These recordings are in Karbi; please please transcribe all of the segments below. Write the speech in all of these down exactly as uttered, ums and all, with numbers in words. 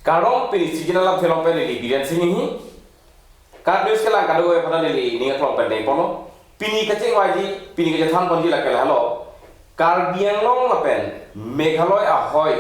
Kardom, pini si jina lam thelong pen neli Biren Singh hi. Kardom, news kelang kadokave aphan neli ning aklong pen dengponlo. Pini kachingvaiji, pini kachethanponji lake lahelo. Karbi Anglong lapen Meghalaya ahoi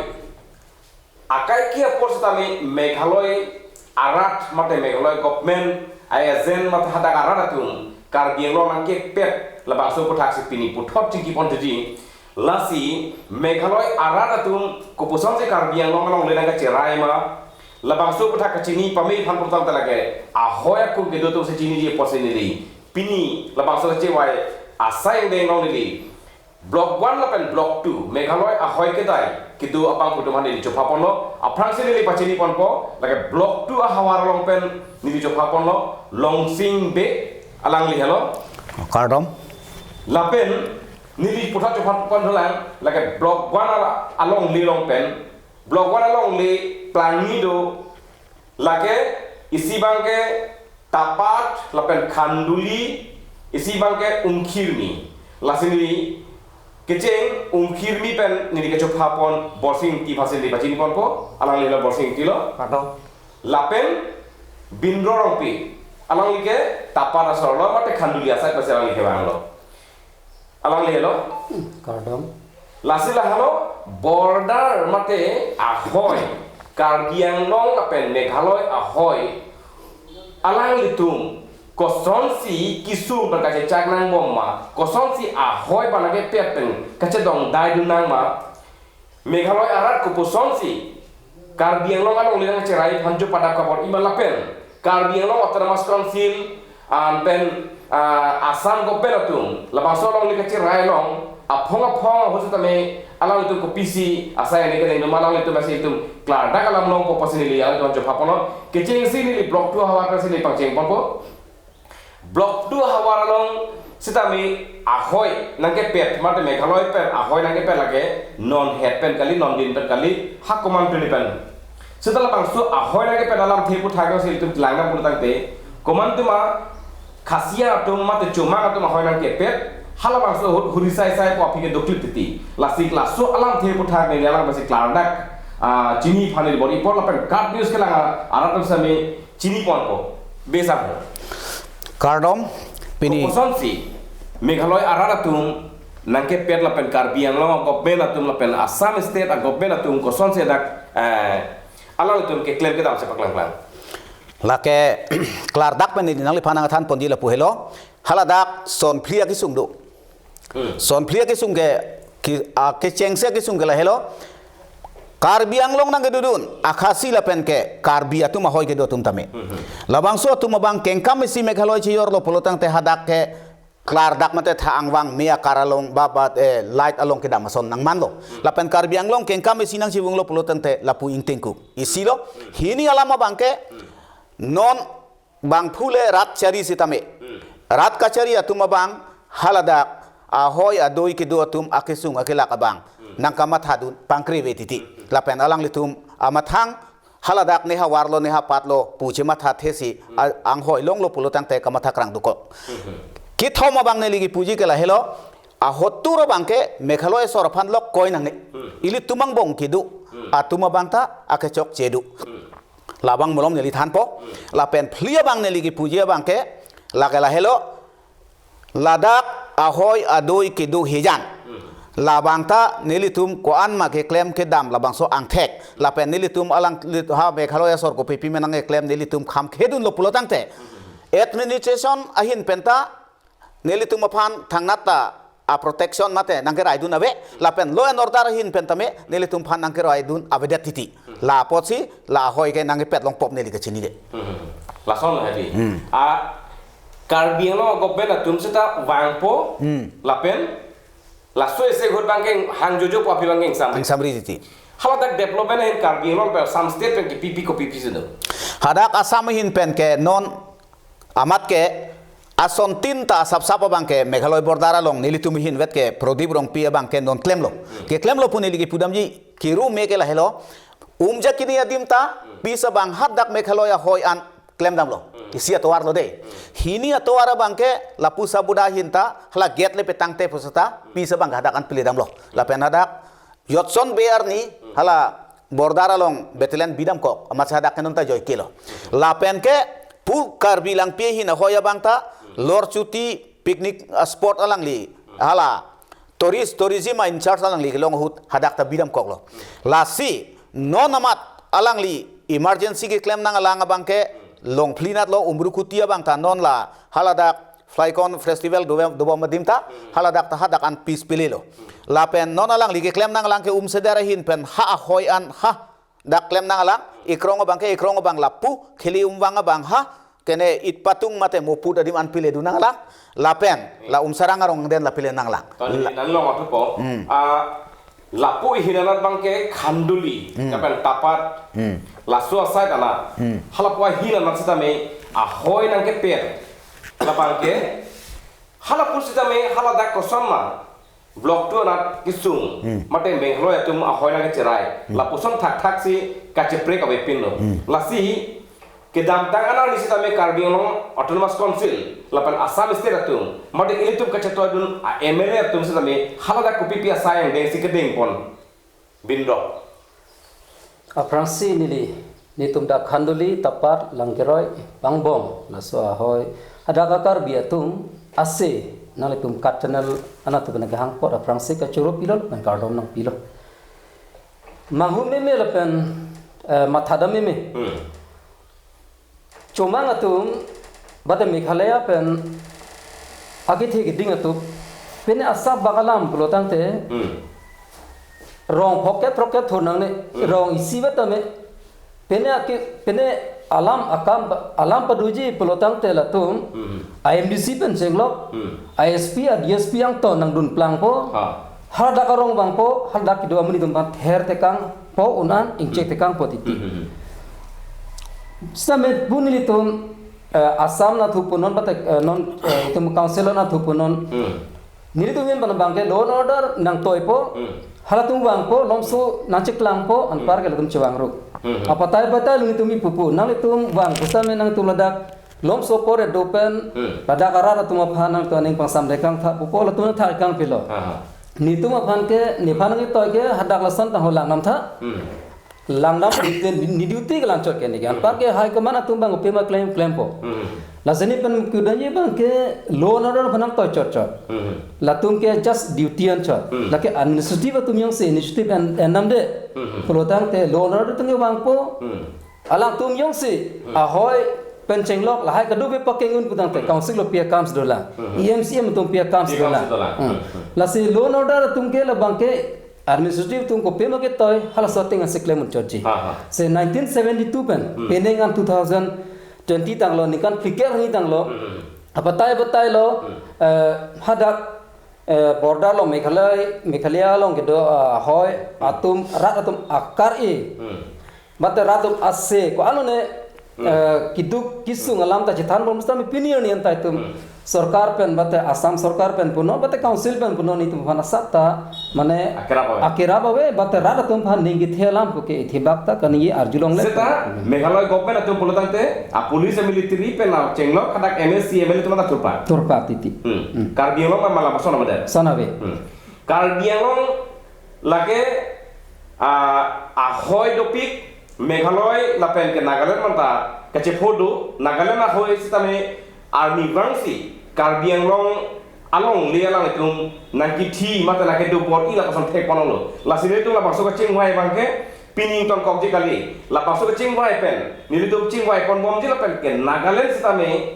akai ke apor setame Meghalaya arat mate Meghalaya government a-agent mate hadak arat atum Karbi Anglong nangkepet labangso aputhaksi pini puthot chingkipon thuji. Lasi Meghalaya arat atum kopuson si Karbi Anglong alongle nangkacherai ma, labangso aputhak kachini pame aphan purtang talake ahoi akung kedo atum si chiniji apotsi neli pini labangso kachevai asai angdeng along neli Block one lapen Block two, Meghalaya ahoi kedai kedo abangphu atum aphan neli chophaponlo. Aphrangsi neli pachiniponpo, lake Block two ahavar along pen neli chophaponlo, Longsing Bey, alangli helo. Kardom. Lapen neli puthot chophapon dolang, lake Block one ala-, alongle along pen, Block one alongle plangni do, lake isi abangke Tapat lapen Khanduli, isi abangke Umkhirmi. Lasi neli kecheng Umkhirmi pen neli kechophapon Borsing Ingti aphansi neli pachiniponpo, alangli helo Borsing Ingti lo. Kardom. Lapen Bindro Rongpi, alangli ke Tapat asor lo mate Khanduli asai pensi alangli kevanglo. Alangli helo. Kardom. Lasi lahelo border mate ahoi, Karbi Anglong lapen Meghalaya ahoi, alanglitum kosonsi kesung pen kachechak nangbom ma, kosonsi ahoi abang nangkepet pen kachedongdai dun nang ma, Meghalaya arat kopusonsi Karbi Anglong alongle nangcherai aphan jo padap kabor-i ma lapen Karbi Anglong Autonomous Council, ah, pen, ah, Assam government atum labangso alongle kacherai along aphong aphong ahut setame alanglitum kopisi asai angdeng kedeng doma, alanglitum asi itum klardak alam longpo pusi neli alanglitum chophaponlo. Kechengsi neli Block two ahavar pensi neli pangchengponpo. Block two ahavar along setame ahoi nangkepet mate Meghalaya pen ahoi nangkepet lake non het pen kali, non din pen kali, ha komantu ni pen. Seta labangso ahoi nangkepet alamthe aputhak si itum langdam pulotangte, komantu ma Khasia atum mate Chomang atum ahoi nangkepet, halabangso ahut huri sai saipo aphi ke doklip titi. Lasi laso alamthe aputhak neli alang pensi klardak, ah, chini aphan neli bor-i apot lapen Kardom News kelang arat atum setame chiniponpo. Besang ho. Kardom, pini. Kosonsi Meghalaya arat atum nangkepet lapen Karbi Anglong government atum lapen Assam state a-government atum kosonsi dak, eh, alanglitum keklem kedam si paklangklang. Lake klardak pen neli nangliphan nangthanponji lapu helo. Haladak son phli akesung do. Hmm. Son phli akesung ke, ke, akechengsi akesung ke lahelo. Karbi Anglong nangkedodun akhasi lapen ke Karbi atum ahoi kedo atum tame. Hmm, hmm. Labangso atum abang kengkam isi Meghalaya chejorlo pulotangte hadak ke klardak mate tha angvang me akar along babat, eh, light along kedam ason nangmanlo. Hmm. Lapen Karbi Anglong kengkam isi nangchevunglo pulotangte lapu ingtingkuk. Isi lo, hmm, hini alam abangke, hmm, non bangphule rat chari sitame. Hmm. Rat kachari atum abang haladak ahoi adoi kedo atum akesung akelak abang. Hmm. Nangkamathadun pangkreve titi. Hmm. Lapen alanglitum amathang haladak ne havarlo ne hapatlo pu chemathathesi, hmm, a-, anghoi longlo pulotangte kamatha krang dokok. Hmm. Kethom abang neli kepuji ke lahelo, ahotur abangke Meghalaya asor aphan lok koi nangne. Hmm. Ilitum angbong kedo, hmm, atum abang ta akechokche do. Hmm. Labang malom neli thanpo. Hmm. Lapen phli abang neli kepuji abangke, lake lahelo, ladak ahoi adoi kedo hejan. Hmm. Labang ta nelitum ko-an ma keklem kedam labangso angthek. Lapen nelitum alang lit-, ha Meghalaya asor kopipi ma nangkeklem nelitum kham khedunlo pulotangte. Hmm. Administration ahin penta nelitum aphan thangnat ta a-protection mate nangkeraidun ave, lapen law and order ahin pen tame nelitum aphan nangkeraidun avedet titi. Hmm. La apotsi, la ahoi ke nangkepet longpop neli kachinide. Hmm. Lason lo hadi. Hmm. A Karbi Anglong government atum seta vangpo, hmm, lapen laso isi ahut abangke hang jojo po aphi abangke ingsamri. Ingsamri titi. Haladak development ahin Karbi Anglong pen Assam state pen kepipi kopipi si do. Hadak Assam ahin pen ke non amat ke asontin ta asapsap abangke Meghalaya border along nelitum ahin vet ke Prodip Rongpi abangke non klemlo. Hmm. Keklemlo pu neli kepudamji kiru me ke lahelo. Umjakini adim ta, hmm, pis abang hadak Meghalaya ahoi an klemdamlo. Hmm. Isi atovar lo de. Hmm. Hini atovar abangke lapu sabuda ahin ta hala gate le petangte puseta, hmm, pis abang hadak an pledamlo. Lapen hadak Jotson Bey arni, hmm, hala border along battalion bidamkok, amat si hadak ke non ta joike lo. Lapen ke pu Karbi Langpi ahin ahoi abang ta Lorchuti picnic, ah, spot alangli, hala tourist, tourism a-in-charge alangli kelong ahut hadak ta bidamkok lo. Lasi non amat alangli emergency keklem nanglang abang ke Longphlinat along Umrukuti abang ta non la haladak Flycon Festival do, dobom adim ta haladak ta hadak an piece pele lo. Lapen non alangli keklem nanglang ke Umseder ahin pen ha ahoi an ha dak klem nanglang, Ikrong abang ke Ikrong abang lapu, Khili Umvang abang ha, kene Itpatung mate Moput adim an pele do nanglang, lapen la Umsarang arong den la pele nanglang. Tadi La- nang long atu po. Hmm. Ah, lapu ahin anat abang ke Khanduli, Hmm. lapen Tapat, Hmm. laso aside anat. Hmm. Halapu ahin anat sitame ahoi nangkeper. Labang ke, halapu sitame haladak koson ma Block two anat kesung. Hmm. Mate Meghalaya atum ahoi nangkecherai. Hmm. Lapuson thakthak si kacheprek avepin lo. Hmm. Lasi kedamtang anerni sitame Karbi Anglong Autonomous Council lapen Assam State atum mate ilitum kachetoidun a-M L A atum sitame haladak kopipi asai angdeng si kedengpon? Bindok. Aphrangsi neli, netum dak Khanduli, Tapat, Langkeroi, Pangbong, laso ahoi hadak a-Karbi atum ase nanglitum kat channel anatthu pen kehang apot aphrangsi kachoro pilo, nangkardom nangpilo. Manghumeme lapen, eh, mathadameme. Hmm. Chomang atum, bate Meghalaya pen akethe keding atum, pine asap bak alam pulotangte, Hmm. rong phokep throkkep thur nangne, Hmm. rong isi vet tame, pine ake, pine alam akam, alam padoji pulotangte latum, Hmm. I M D C pen chenglok, Hmm. I S P, a-D S P angton nangdun plangpo, Ha. Hadak arong vangpo, hadak kedo amonit atum aphan ther tekangpo, un-an ingchek Hmm. tekangpo titi. Hmm, hmm, hmm. Sitame pu nelitum, eh, Assam anatthu punon, bate, eh, non, eh, itum council anatthu punon. Hmm. Nelitum yen pen abang ke law and order nangtoipo, Hmm. halatum vangpo, lomso nangcheklangpo, anpar Hmm. ke latum chevangruk. Hmm, hmm. Apatai patai nelitum ipupu, nanglitum vang, sitame nangtum ladak lomso apor edo pen, Hmm. ladak arat atum aphan nangtum aning pangsam dekang tha, pupo latum thak kang pilo. Aha. Netum aphan ke, nephan nangtoi ke, hadak lason tang holang nam tha. Hmm. Langdam di, di, ne duty ke langchot ke ne ke. Anpar ke high command atum abang pema klem, klempo. Hmm. Lasi ne pen kudanya abang ke law and order aphan nangtoi chot chot. Hmm. Latum ke just duty anchot. Hmm. Lake administrative atum jongsi initiative en, en namde. Hmm. Pulotangte law and order atum ke vangpo. Hmm. Alangtum jongsi, Hmm. ahoi pen chenglok lahai kadokave pakeng un putangte, Hmm. council lo pi akam si dolang. Hmm. E M C M atum pi akam si Pi akam dolang. si dolang. Hmm. Hmm. Lasi law and order atum ke labang ke administrative atum kopima ketoi, halaso ateng ansi klem un chotji. Ha, ha. Si nineteen seventy-two pen, Hmm. penang an two thousand twenty tanglo, ningkan phlikep arni tanglo, Hmm. apatai apatai lo, Hmm. eh, hadak, eh, border lo Meghalaya, Meghalaya along kedo, ah, ahoi, atum, rat atum akar-i. Hmm. Mate rat atum ase, ko-an lone, Hmm. eh, keduk kesung alam ta chethanbom sitame pini arni an ta itum Hmm. sorkar pen, mate Assam sorkar pen punon, mate council pen punon itum aphan asap ta, mane Akerap ave. akerap ave, mate rat atum aphan ning kethe alam ko ke ithibak ta kaningje arjulongle. Seta, Meghalaya government atum pulotangte, a-police, a-military pen a chenglok hadak M A C, M L A atum ta thurpak. Thurpak titi. Hmm. Hmm. Karbi Anglong ma lapuson avedet. Lason ave. Hmm. Karbi Anglong lake, ah, ahoi dopik, Meghalaya lapen ke Nagaland manta kachephodo, Nagaland ahoi sitame army vangsi Karbi Anglong alongle alanglitum nangkithi mate nangkedo bor-i lapuson thekponlo. Lasi nelitum labangso kachingvai abang ke pini ingtonkokji kali. Labangso kachingvai pen nelitum chingvaiponbomji lapen ke Nagaland sitame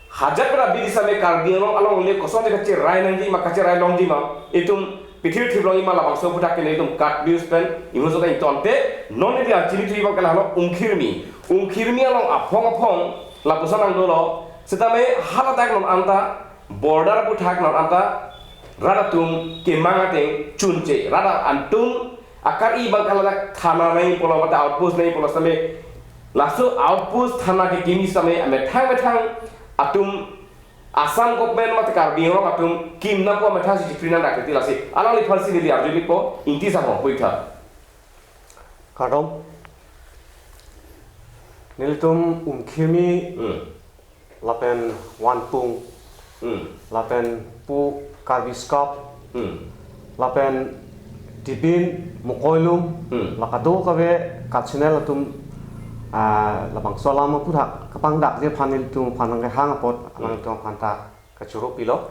hajat pen abidi sitame Karbi Anglong alongle kosonsi kacherai nangji ma kacherai longji ma itum pithir thip longji ma labangso aphuthak ke nelitum KAT News pen imuso ta ingtonte non neli archinithu abang ke lahelo Umkhirmi. Umkhirmi along aphong aphong lapuson nangdolo sitame haladak non anta border aphuthak non anta rat atum kemang ateng chunche. Rat atum akar-i abang ke haladak thana nangji pulo mate outpost nangji pulo sitame laso outpost thana kekimi sitame amethang methang atum Assam government mate Karbi Anglong atum kim nangpo amethang si chipri nangdak titi lasi alangliphansi neli arju-ikpo Ingti Sanghong puitha. Kardom. Nelitum Umkhirmi Hmm. lapen Vanpung, Hmm. lapen pu Karbi Skap, Hmm. lapen Tibin, Mokoilum, Hmm. la kadokave kat channel atum, ah, labangso alam aputhak kapangdakji aphan nelitum aphan nangkehang apot, Hmm. alangtum aphan ta kachoro pilo.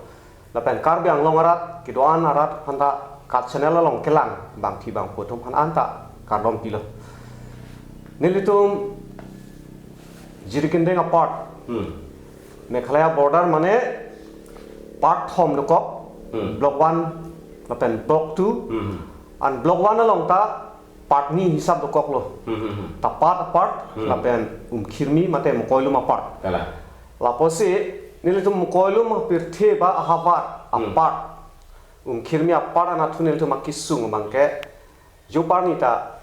Lapen Karbi Anglong arat, kedo-an arat aphan ta kat channel along kelang bangthi bangphu atum aphan anta kardom pilo. Nelitum Jirikindeng apart, Hmm. Meghalaya border mane part thom dokok, Hmm. block one lapen block two, Hmm. and block one along ta part ni hisap dokoklo. Hmm, hmm, hmm. Tapat apart, Hmm. lapen Umkhirmi mate Mokoilum apart. Kalang. Lapusi nelitum Mokoilum apirthe ba ahavar Hmm. apart, Umkhirmi apart anatthu nelitum akesung abangke, joparni ta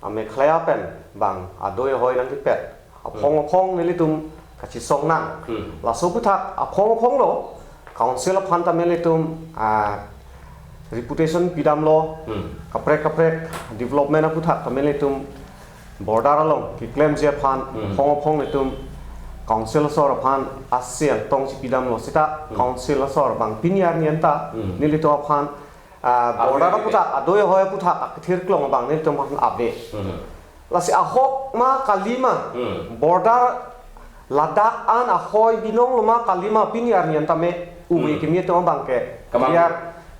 a Meghalaya pen bang adoi ahoi nangkepet aphong Hmm. aphong nelitum kachesong nang. Hmm. Laso aputhak aphong aphong lo, council aphan ta nelitum, ah, reputation pidamlo, Hmm. kaprek kaprek development aputhak ta nelitum border along keklemji aphan Hmm. aphong aphong nelitum council asor aphan asi angtong si pidamlo, seta Hmm. council asor bang pini arni anta Hmm. nelitum aphan, ah, Ave, border ave. aputhak, adoi ahoi aputhak akethir kelong abang nelitum aphan ave. Hmm. Lasi ahok ma kalima, Hmm. border ladak an ahoi binong lo ma kalima pini arni anta me uwe Hmm. kimi atum abangke Kamang- clear,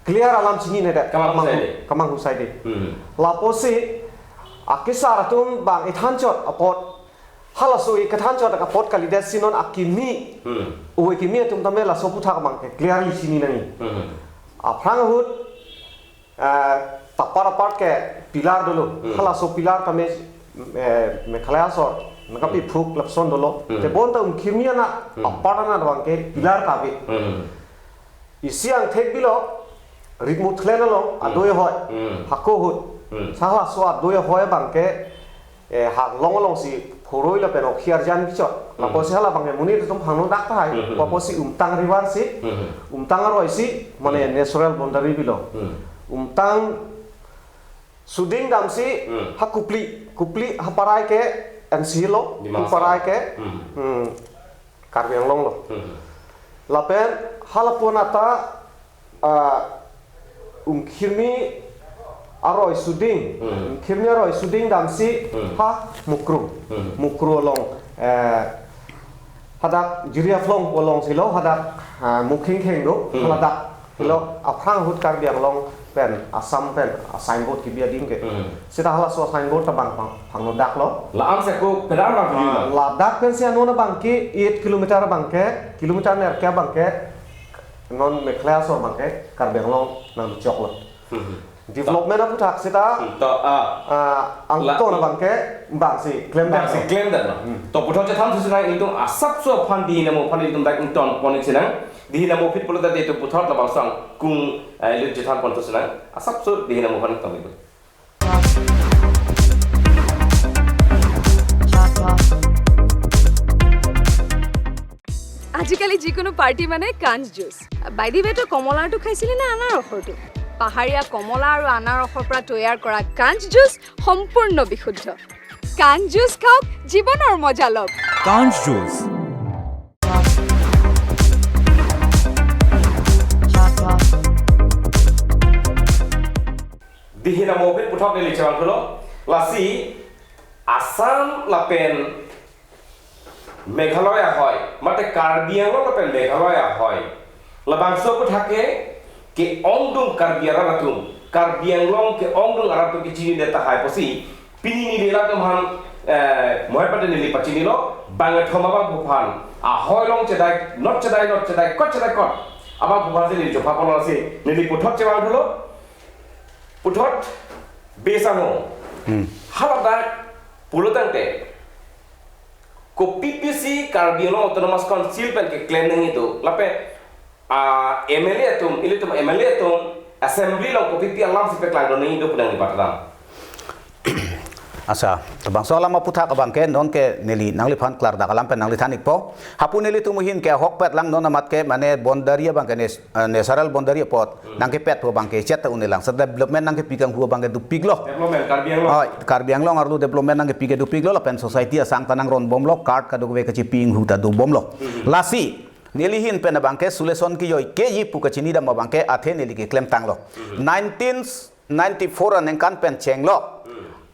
clear alam chininedet. Kamang Kamang husai hu-, de. Kamang husai de. Hmm. Lapusi akesar atum bang ethan chot apot, halaso e kethan chot apot kalidet si non akimi, Hmm. uwe kimi atum ta me laso aputhak abangke clearly chini nangji. Hmm. Aphrang ahut, eh, tapat apart ke pillar dolo. Hmm. Halaso pillar ta me, eh, Meghalaya asor nangkapi Hmm. phuk lapuson dolo. Hmm. Te bonta Umkhirmi ana, Hmm. apart ana abangke pillar ta ave. Hmm. Isi angthek bilo, ritmu thlen along, Hmm. adoi ahoi. Hmm. Hako ahut. Hmm. Sa halaso adoi ahoi abangke, eh, ha long along si phoroi lapen okhi arjan bichot. Hmm. Lapusi hala abangke monit atum phangno dak tahai. Hmm. Lapusi Umtang river si, Hmm. Umtang aroi si, mane Hmm. natural boundary bilo. Hmm. Umtang suding damsi, Hmm. ha Kupli, Kupli haparai ke N C lo, Dima Hasao. Haparai ke, Hmm. hmm, Karbi Anglong lo. Hmm. Lapen halapu anta, ah, Umkhirmi aroi suding, Hmm. Umkhirmi aroi suding damsi Hmm. ha Mukru. Hmm. Mukru along, eh, hadak Jiriyaphlong along si lo, hadak, ah, Mukhingkheng do, Hmm. haladak. Helo, aphrang ahut Karbi Anglong pen, Assam pen, a signboard kebi adim ke. Hmm. Seta halaso signboard ta bang phang, phangno dak lo. La-an si ako pedam bang Ah, pini lo. Ladak pensi ano abangke eight kilometer abangke, kilometer nerkep abangke, non Meghalaya asor abangke, Karbi Anglong nangchok lo. Hmm. Development aputhak seta, Hmm, to, ah. ah, angton La- abangke, bangsi, klem Bang dak si lo. klem dak lo. Hmm. To puthot chethan thusi nang ilitum asapso aphan dihini amo aphan ilitum dak ington pon-ik si nang. Dihini amo aphi pulote itum puthot labangso angkung, eh, ilitum chethan pon thusi nang. Asapso dihini amo aphan tong itum. আজিকালি যিকোনো পাৰ্টি মানে কাঞ্চ juice. By the ৱে, তই কমলাৰটো খাইছিলি নে আনাৰসৰটো? পাহাৰীয়া কমলা আৰু আনাৰসৰ পৰা তৈয়াৰ কৰা কাঞ্চ জুচ সম্পূৰ্ণ বিশুদ্ধ। কাঞ্চ জুচ খাওক, জীৱনৰ মজা লওক। কাঞ্চ juice. Dihini amo aphi puthot neli chewang thulo. Lasi Assam lapen Meghalaya ahoi, mate Karbi Anglong lapen Meghalaya ahoi, labangso aputhak ke ke-ongdung Karbi arat atum, Karbi Anglong ke-ongdung arat atum kechini det tahai pusi, pini neli latum aphan, eh, mohai pate neli pachinilo, bangkethom abangphu aphan, ahoi along chedai, not chedai, not chedai, kot chedai kot, abangphu aphan si neli chopha pon-iklo si, neli puthot chewang thulo, puthot, Besang ho. Hmm. Haladak pulo tangte, kopi pisi Karbi Anglong Autonomous Council pen keklem nangji do, lapen, ah, M L A atum, ilitum M L A atum, assembly along kopi pi alam si paklang do nangji do pu nangli patram. Asa, bangso alam aputhak abangke non ke neli nangliphan klardak alam pen nangli than-ikpo. Hapu nelitum ahin ke ahokpet lang non amat ke mane boundary abangke nes-, eh, natural boundary apot Hmm. nangkepet pu abangke chet ta un-e lang. Sa development nangkepi kanghu abangke dopiklo. Development Karbi Anglong. Hoi, Karbi Anglong arlo development nangkepi ke dopiklo lapen society asang ta nangron bomlo, card kadokave kachipi inghu ta do bomlo. Hmm. Lasi, neli ahin pen abangke solution kejoi keji pu kachinidam abangke athe neli keklem tanglo. Hmm. Nineteen ninety-four aningkan pen chenglo.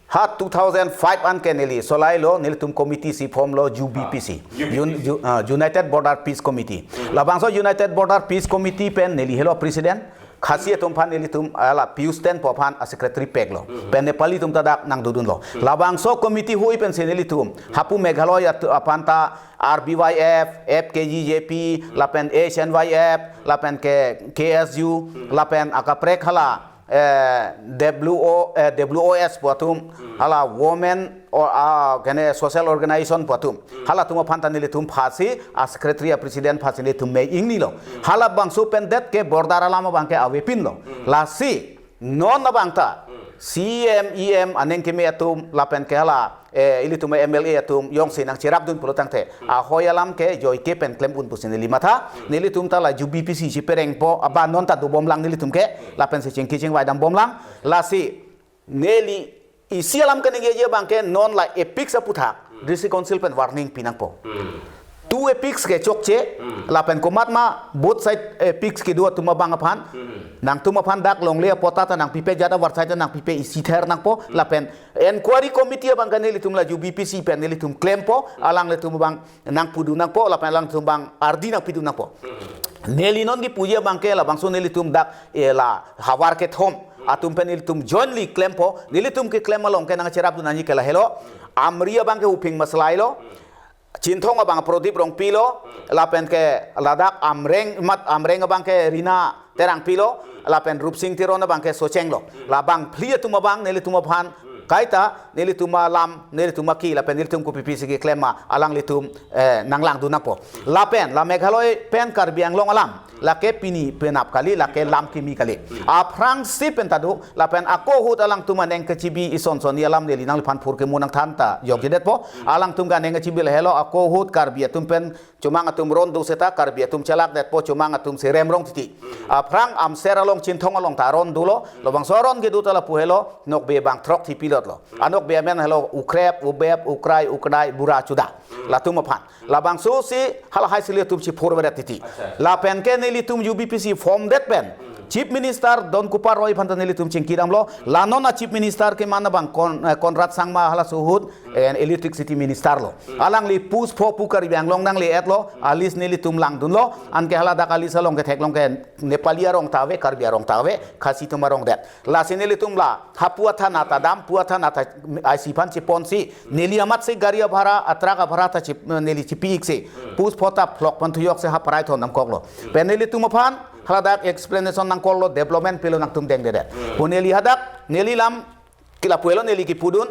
Ha two thousand five an ke neli solai lo, nelitum committee si form lo, U B P C. Ah, U B P C. Un-, U-, ah, United Border Peace Committee. Hmm. Labangso United Border Peace Committee pen neli helo president. Khasi atum aphan nelitum hala Pius Ten po aphan a secretary pek lo. Hmm. Pen Nepali atum ta dak nangdodun lo. Hmm. Labangso committee hui pen si nelitum hapu Meghalaya atu-, aphan ta R B Y F, F K G J P, lapen H N Y F, lapen ke K S U, lapen akaprek hala, eh, W O, eh, W O S pu atum, hala women or, ah, kene social organization pu atum. Halatum aphan ta nelitum phasi, a secretary, a president phasi nelitum me ingni lo. Halabangso pen det ke border alam abang ke avepin lo. Lasi, non abang ta, C M, E M, aning keme atum, lapen ke hala, eh, ilitum M L A atum, jongsi nangcherapdun pulo tangte. Ahoi alam ke joike pen klem un pusi neli matha, nelitum ta la U B P C si pereng po, aba non ta dobom lang nelitum ke, lapen si chingki chingvai dam bom lang, lasi, neli isi alam keningjeje abang ke non la apex aputhak, District Council pen warning pi nangpo. Hmm. Two apex ke chokche, hmm, lapen komat ma both side apex kedo atum abang aphan. Hmm. Nangtum aphan dak longle apot ta nangpipe, jat avarsai ta nangpipe isi ther nangpo. Hmm. Lapen inquiry committee abang ke nelitum la U B P C pen nelitum klempo, alanglitum abang nangpudun nangpo, lapen alangtum abang ardi nangpidun nangpo. Hmm. Neli non kipuji abang ke labangso nelitum dak, eh, la havar kethom atum pen nelitum jointly klempo, nelitum keklem along ke nangcherapdun nangji ke lahelo, Amri abang ke Huping Maslai lo, Chinthong abang Prodip Rongpi lo, lapen ke ladak Amreng, mat Amreng abang ke Rina Terangpi lo, lapen Rupsing Teron abang ke Socheng lo. Labang phli atum abang nelitum aphan kaita nelitum alam, nelitum aki, lapen nelitum kopi pisi keklem ma, alanglitum, eh, nanglangdun nangpo. Lapen la Meghalaya pen Karbi Anglong alam, lake pini penap kali, lake lam kimi kali. Aphrangsi pen ta do, lapen ako ahut alangtum aneng kechibi ison son i alam neli nangliphan phurkimo nangthan ta jokjedetpo. Alangtum ke aneng kechibi lahelo, ako ahut Karbi atum pen chomang atum ron do seta Karbi atum chelakdetpo, chomang atum si remrong titi. Aphrang Amser along Chinthong along ta ron dolo, labangso ron kedo ta lapu helo, nokbe abang throk thipilot lo. Anokbe amen helo Ukrep, Ubep, Ukrai, Ukdai, Bura Chuda. Latum aphan. Labangso si halahai si nelitum si phurvedet titi. Acha. Lapen ke nelitum U B P C form det pen. Chief Minister Don Kupar Roy aphan ta nelitum chingki damlo. La non a Chief Minister keman abang Kon-, eh, Conrad Sangma halaso ahut, eh, Electricity Minister lo. Alangli post pho pu Karbi Anglong nangle-et lo, a list nelitum langdun lo, anke haladak a list along ke theklong ke Nepali arong ta ave, Karbi arong ta ave, Khasi atum arong det. Lasi nelitum la, ha pu athana ta dam, pu athana ta I C aphan chepon si, neli amat si gari abhara, a truck abhara ta chip, neli chipi-ik si, post pho ta phlok pon thuyok si ha prai thon damkok lo. Pen nelitum aphan, haladak explanation nangkok lo, development pilo nangtum dengdedet. Pu neli hadak, neli lam, ke lapu helo neli kipudun,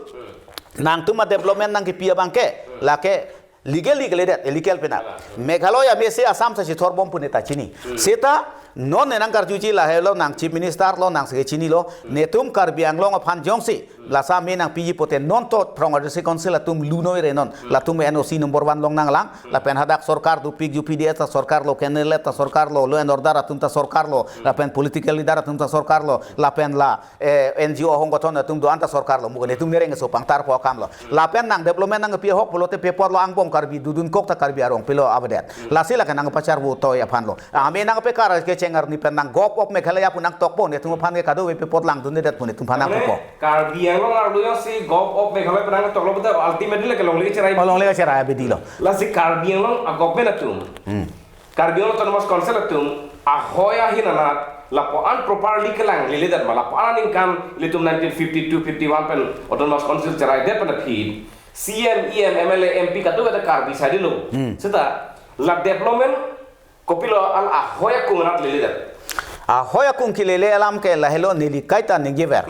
nangtum a development nangkipi abang ke, lake legally kalidet, illegal penap. Meghalaya mesi Assam sa si thorbom pu neta chini. Seta non ne nangkarjuji lahelo nang Chief Minister lo nang si chinilo, netum Karbi Anglong aphan jongsi, lasa me nangpiji pote non to phrong a District Council atum lu noi re non, latum N O C number one long nanglang, lapen hadak sorkar dopik, U P D F ta sorkar lo, K N L F ta sorkar lo, law and order atum ta sorkar lo, lapen political leader atum ta sorkar lo, lapen la eh, N G O ahong kothon atum do-an ta sorkar lo, mukan itum nereng so pangtar po akam lo. Lapen nang development nangpi ahok pulote pepot lo angbong Karbi dudunkok ta Karbi arong pilo avedet. Lasi lake nangpachar vo toi aphan lo. Ame nangpekar kecheng arni pen nang Govt of Meghalaya pu nangtokpo, netum aphan ke kadokave pepot langdundedet pu netum aphan nangpo. Karbi Anglong arlo si Govt of Meghalaya pu nangtoklo pulote ultimately lake longle cherai. Oh, longle cherai abidi lo. Lasi Karbi Anglong a government atum. Hmm. Karbi Anglong Autonomous Council atum ahoi ahin anat lapu-an properly kelang leledet ma, lapu-an aningkan ilitum nineteen fifty-two fifty-one pen Autonomous Council cheraidet pen aphi C M, E M, M L A, M P kadokave ta Karbi side lo. Hmm. Seta la development kopilo al ahoi akung anat leledet. Ahoi akung kelele alam ke lahelo neli kaita ningjever.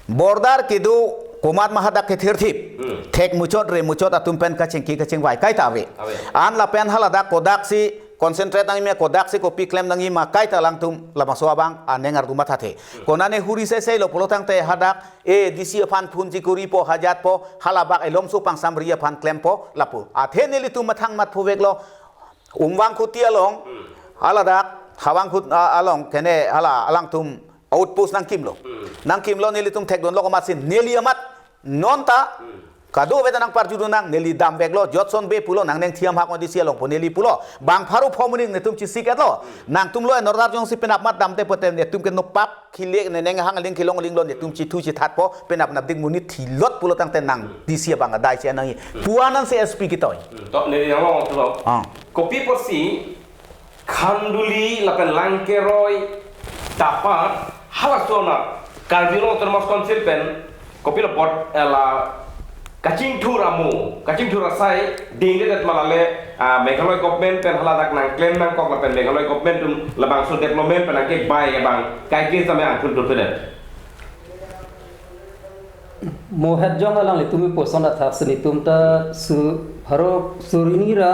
Border kedo komat ma hadak kethirthip. Hmm. Thek muchot re muchot atum pen kachingki kachingvai kaita ave. Ave. An lapen haladak kodaksi concentrate nangji ma, kodaksi kopi klem nangji ma kaita alangtum labangso abang aneng ardu mathathe. Hmm. Konane huri sesei lo pulo tangte hadak A D C aphan phone chikuri po hajat po halabak elomso pangsamri aphan klempo lapu. Athe nelitum mathang mat phuvek lo Umwangkhuti along, hmm, haladak, Hawangkhut, ah, along, kene, hala, alangtum outpost nangkimlo. Hmm. Nangkimlo nelitum thekdunlo komatsi neli amat, non ta, hmm, Kadokave ta nangparjudun nang, neli damveklo, Jotson Bey pulo, nang neng thiam hak mo D C along pu neli pulo. Bang pharo pho moning netum chesik-etlo. Nangtum lo enorder jongsi penap mat damte pote netum ke no pap khilek ne neng hang aling kelong aling lo netum chethu chethatpo, penap nap dik monit thilot pulo tangte nang D C abang adai si nangji. Pu-an nang si S P ketoi. To neli nanglong thulo. Ah. Kopi apotsi Khanduli lapen Langkeroi, Tapat, halaso anat Karbi Anglong Autonomous Council pen kopilo bot, eh, la kachingthur amo, kachingthur asai dingledet ma lale, ah, Meghalaya government pen hala dak nangklem nangkok lapen Meghalaya government atum labangso development pen nangkekbai abang kaike tame angthun turpedet. Mo het jong alanglitum puson athak si netum ta su pharo suri hini ra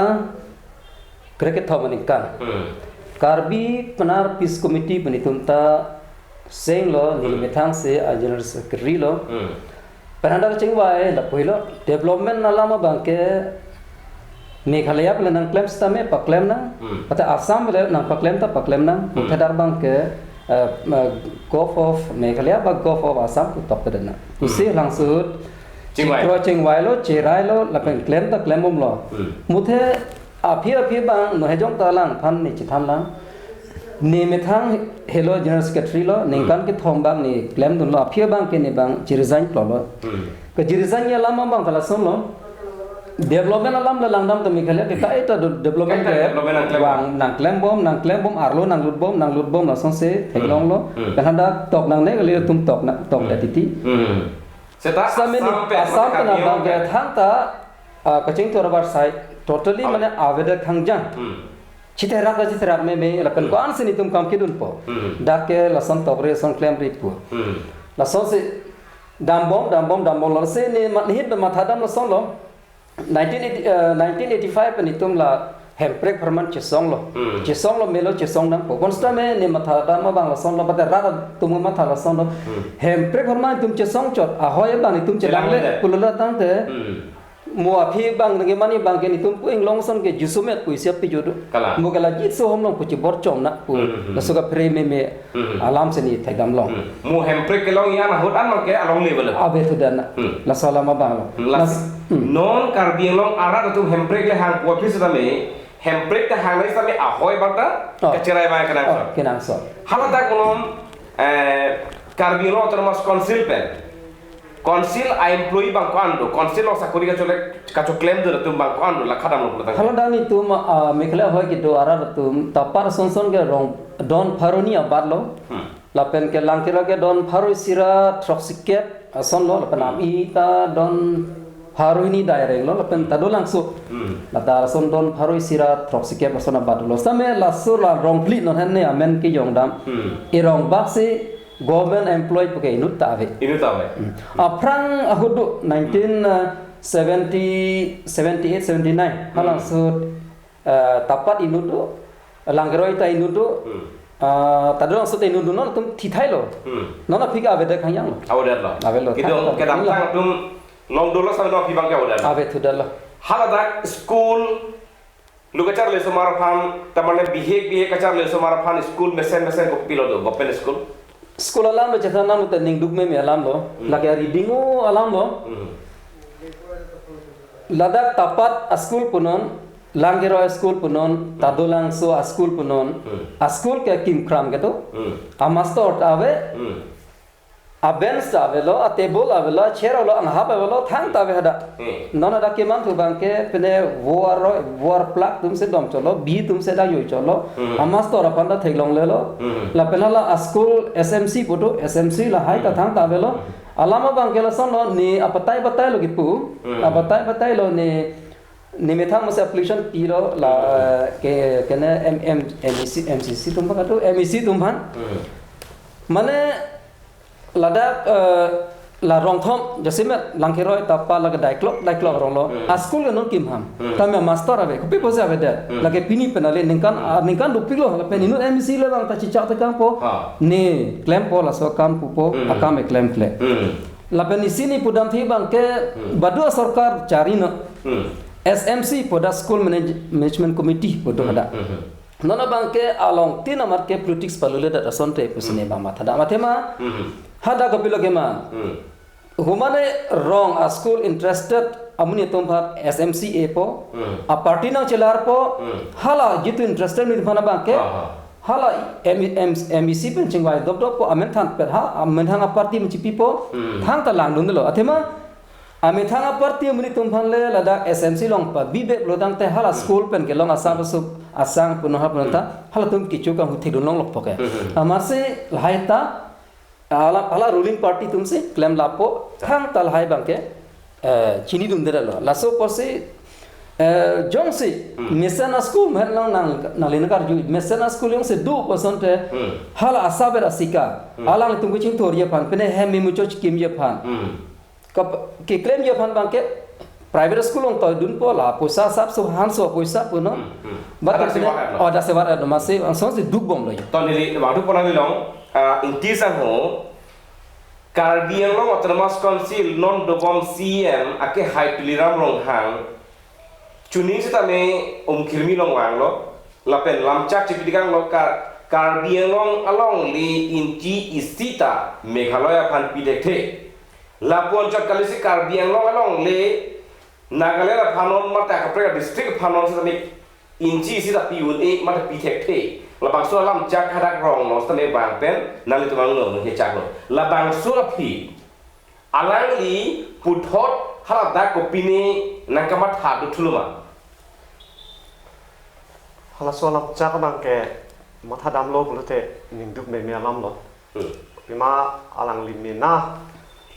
krekethom aningkan. Hmm. Karbi Pnar Peace Committee pen netum ta senglo, neli Hmm. methang si a General Secretary lo. Hmm. Pen hadak chingvai lapuilo, development alam abang ke Meghalaya pen nangklem sitame paklem nang, Hmm. mate Assam pen nangpaklem ta paklem nang, Hmm. mate hadak abang ke, eh, eh, Gulf of Meghalaya ba Gulf of Assam pu tokpedet nang. Hmm. Pusi langsut Chingvai. Chingkro chingvailo, cherailo, lapen klem ta klembomlo. Hmm. Muthe aphi aphi abang, no hejong ta langphan ne chethan lang. Ne methang helo General Secretary lo, ningkan Hmm. kethom abang ne klemdunlo, aphi abang ke ne abang chiresign klolo. Hmm. Ke chiresign alam abang ta lasonlo. Development alam le langdam tame kali ke kaita do-, development Kaita ke development nangklem. Bang nangklembom, nangklembom, arlo nanglutbom, nanglutbom lasonsi Hmm. theklonglo. Hmm. Pen hadak tok nangne kali atum tok na, tok Hmm. da titi. Hmm. Seta Assam ni, Assam pen Assam mate pen Karbi abang Anglong ke pen. Thangta, ah, kachingthur abar sai totally Ave. Mane avedet khangjang. Hmm. Chitherak ta chitherak meme lapen Hmm. ko-an si netum kam kedunpo. Hmm. Dak ke lason tokre son klemri pu. Hmm. Lasonsi dambom, dambom, dambom lasi ne ma-, ne hit matha dam lasonlo. Nineteen eighty, eh, nineteen eighty-five pen netum la hemprek apharman chesonglo. Hmm. Chesonglo melo chesong nangpo. Konsitame ne matha dam abang lasonlo, mate rat atum matha lasonlo. Hmm. Hemprek apharman netum chesong chot, ahoi abang netum chelangle Chelangle. Pulo tangte. Hmm. Mo aphi abang nangke mani abang ke netum pu inglong ason ke jusumet pu isi api judu. Kalang. Mo ke la jitso homlong pu chibor chom na pu. Hmm, hmm, hmm. Laso kaphere meme Hmm. alam si ne thekdamlong. Hmm. Mo hemprek kelong an ahut an abang ke along level. Ave thudet na. Hmm. Laso alam abang lo. Hmm, las-, Las-, hmm. Non Karbi Anglong arat atum hemprek le hang pu aphi sitame, hemprek ta hang nai sitame ahoi abang ta Oh. kacherai abang kenangsot. Oh, kenangsot. Haladak kolom, eh, Karbi Anglong Autonomous Council pen. Council a-employee abang ko-an do, council along sakori kachole, kachoklemdun atum abang ko-an do, la khadam lo pulo tangte. Haladak netum, ah, Meghalaya ahoi kedo arat atum, Tapat asonson ke rong, don pharo hini abatlo. Hmm. Lapen ke Langkeroi ke don pharo isi ra throksikep asonlo, lapen Hmm. ami ta don pharo hini dairenglo, lapen Tadolangso. Hmm. Lata ason don pharo isi ra throksikep ason abatlo. Sitame laso la rong phli non henne amen kejongdam. Hmm. Erong bak si government employee puke inut ta ave. Inut ta ave. Hmm. Aphrang ahut do nineteen seventy, seventy-eight, seventy-nine. Hmm. Halangsut, eh, Tapat inut do, Langkeroi ta inut do, Hmm. eh, Tadolangso ta inut do, non atum thithailo. Hmm. Non aphi ke avedet khangjanglo. Avedetlo. Avelo, Kedong thang, kedam thang. Thang atum long dolo sampai no aphi abang ke avedet. Ave thudetlo. Haladak school, lu kacharli osomar aphan, tamane bihek bihek kacharli osomar aphan school mesen mesen kopilo do, government school? School alam lo chethan alam lo te ningduk meme alam lo, Hmm. lake reading o alam lo. Hmm. Ladak Tapat a-school punon, Langkeroi a-school punon, Hmm. Tadolangso a-school punon, Hmm. a-school ke kimkram kedo, Hmm. a-master ta ave, Hmm. A-bench ta avelo, a-table avelo, a-chair avelo, anghap avelo, thangta ave hadak. Hmm. Non hadak keman thu abang ke pine vo aroi, vo arplak atum si dom cholo, bi atum si dak joi cholo. Hmm. A-master aphan ta theklonglelo. Hmm. Lapen hala a-school S M C pu do, S M C lahai ta Hmm. thangta avelo. Alam abang ke lasonlo, ne abatai batai lo kipu. Hmm. Abatai batai lo ne, ne methang masi application pilo la, Hmm. ke, kene M, M, M E C, M C C atum aphan katu, M E C atum aphan. Hmm. Mane ladak, eh, la rongthom, jasemet Langkeroi Tapat lake daiklok, daiklok ronglo. Hmm. A-school ke non kimham. Hmm. Tame master ave, kopi pusi avedet. Hmm. Lake pini pen ale ningkan, Hmm. ah, ningkan dopiklo, lapen Hmm. inut M E C le abang ta chichak tekangpo. Ha. Ne klempo laso akam pupo, Hmm. akam ke klemkle. Hmm. Lapen isi ne pudamthe abang ke Hmm. badu a-sorkar chari no. Hmm. S M C pu do, School Manage-, Management Committee pu do Hmm. hadak. Hmm. Non abang ke along tin amat ke politics paluledet asonte pusi ne Hmm. abang matha dam athema. Hmm. Hadak kopilo keman. Hmm. humane rong a school interested amonit atum aphan S M C epo, Hmm. a party nangchelarpo, Hmm. hala jitu interested amonit aphan abangke, Aha. hala M-, M-, M E C pen chingvai dopdoppo, amen than pet ha, amen thang a party pen chipipo, Hmm. thangta langdunlo. Athema, amen thang a party amonit atum aphan le ladak S M C along pabibep lo tangte hala Hmm. school pen kelong asap asuk asang punon ha punon ta, Hmm. halatum kecho kanghu thekdun longlokpo ke. Hmm, hmm. Amatsi lahai ta, hala, hala ruling party atumsi klem lapo, thangta lahai abangke, eh, chinidundetlo. Laso apotsi, eh, jongsi, Hmm. mesen a school, mahet lang nang, nangli nangkarju, mesen a school jongsi do puson te, Hmm. hala asap asika, Hmm. alangtum kachingthurji aphan, pine hem memuchot chikimji aphan. Hmm. Kap-, keklemji aphan abangke, private school along toidunpo la, poisa asap so hanso poisa punon. Hmm, hmm. But Ada pine, sewa, no? oh, ada sewa, ada masih, langsung si duk bomlo ya. To neli, waktu pernah bilang, ah, Ingti sangho, Karbi Anglong Autonomous Council non dobom C E M ake hai Tuliram Ronghang, chuning sitame Umkirmi along vanglo, lapen lamchak chipitikanglo Kar-, Karbi Anglong alongle inchi isi ta Meghalaya aphan pi thekthe. Lapu anchot kalisi Karbi Anglong alongle Nagaland aphan non mate kaprek district aphan non sitame inchi isi ta pi un-e mate pi thekthe. Labangso alamchak hadak rong non sitame vang pen nanglitum angno nangkechaklo. Labangso aphi alangli puthot haladak kopine nangkamatha dothulo ma? Halaso alamchak abangke matha damlo pulote ningduk meme alamlo. Hmm. Pima alangli mena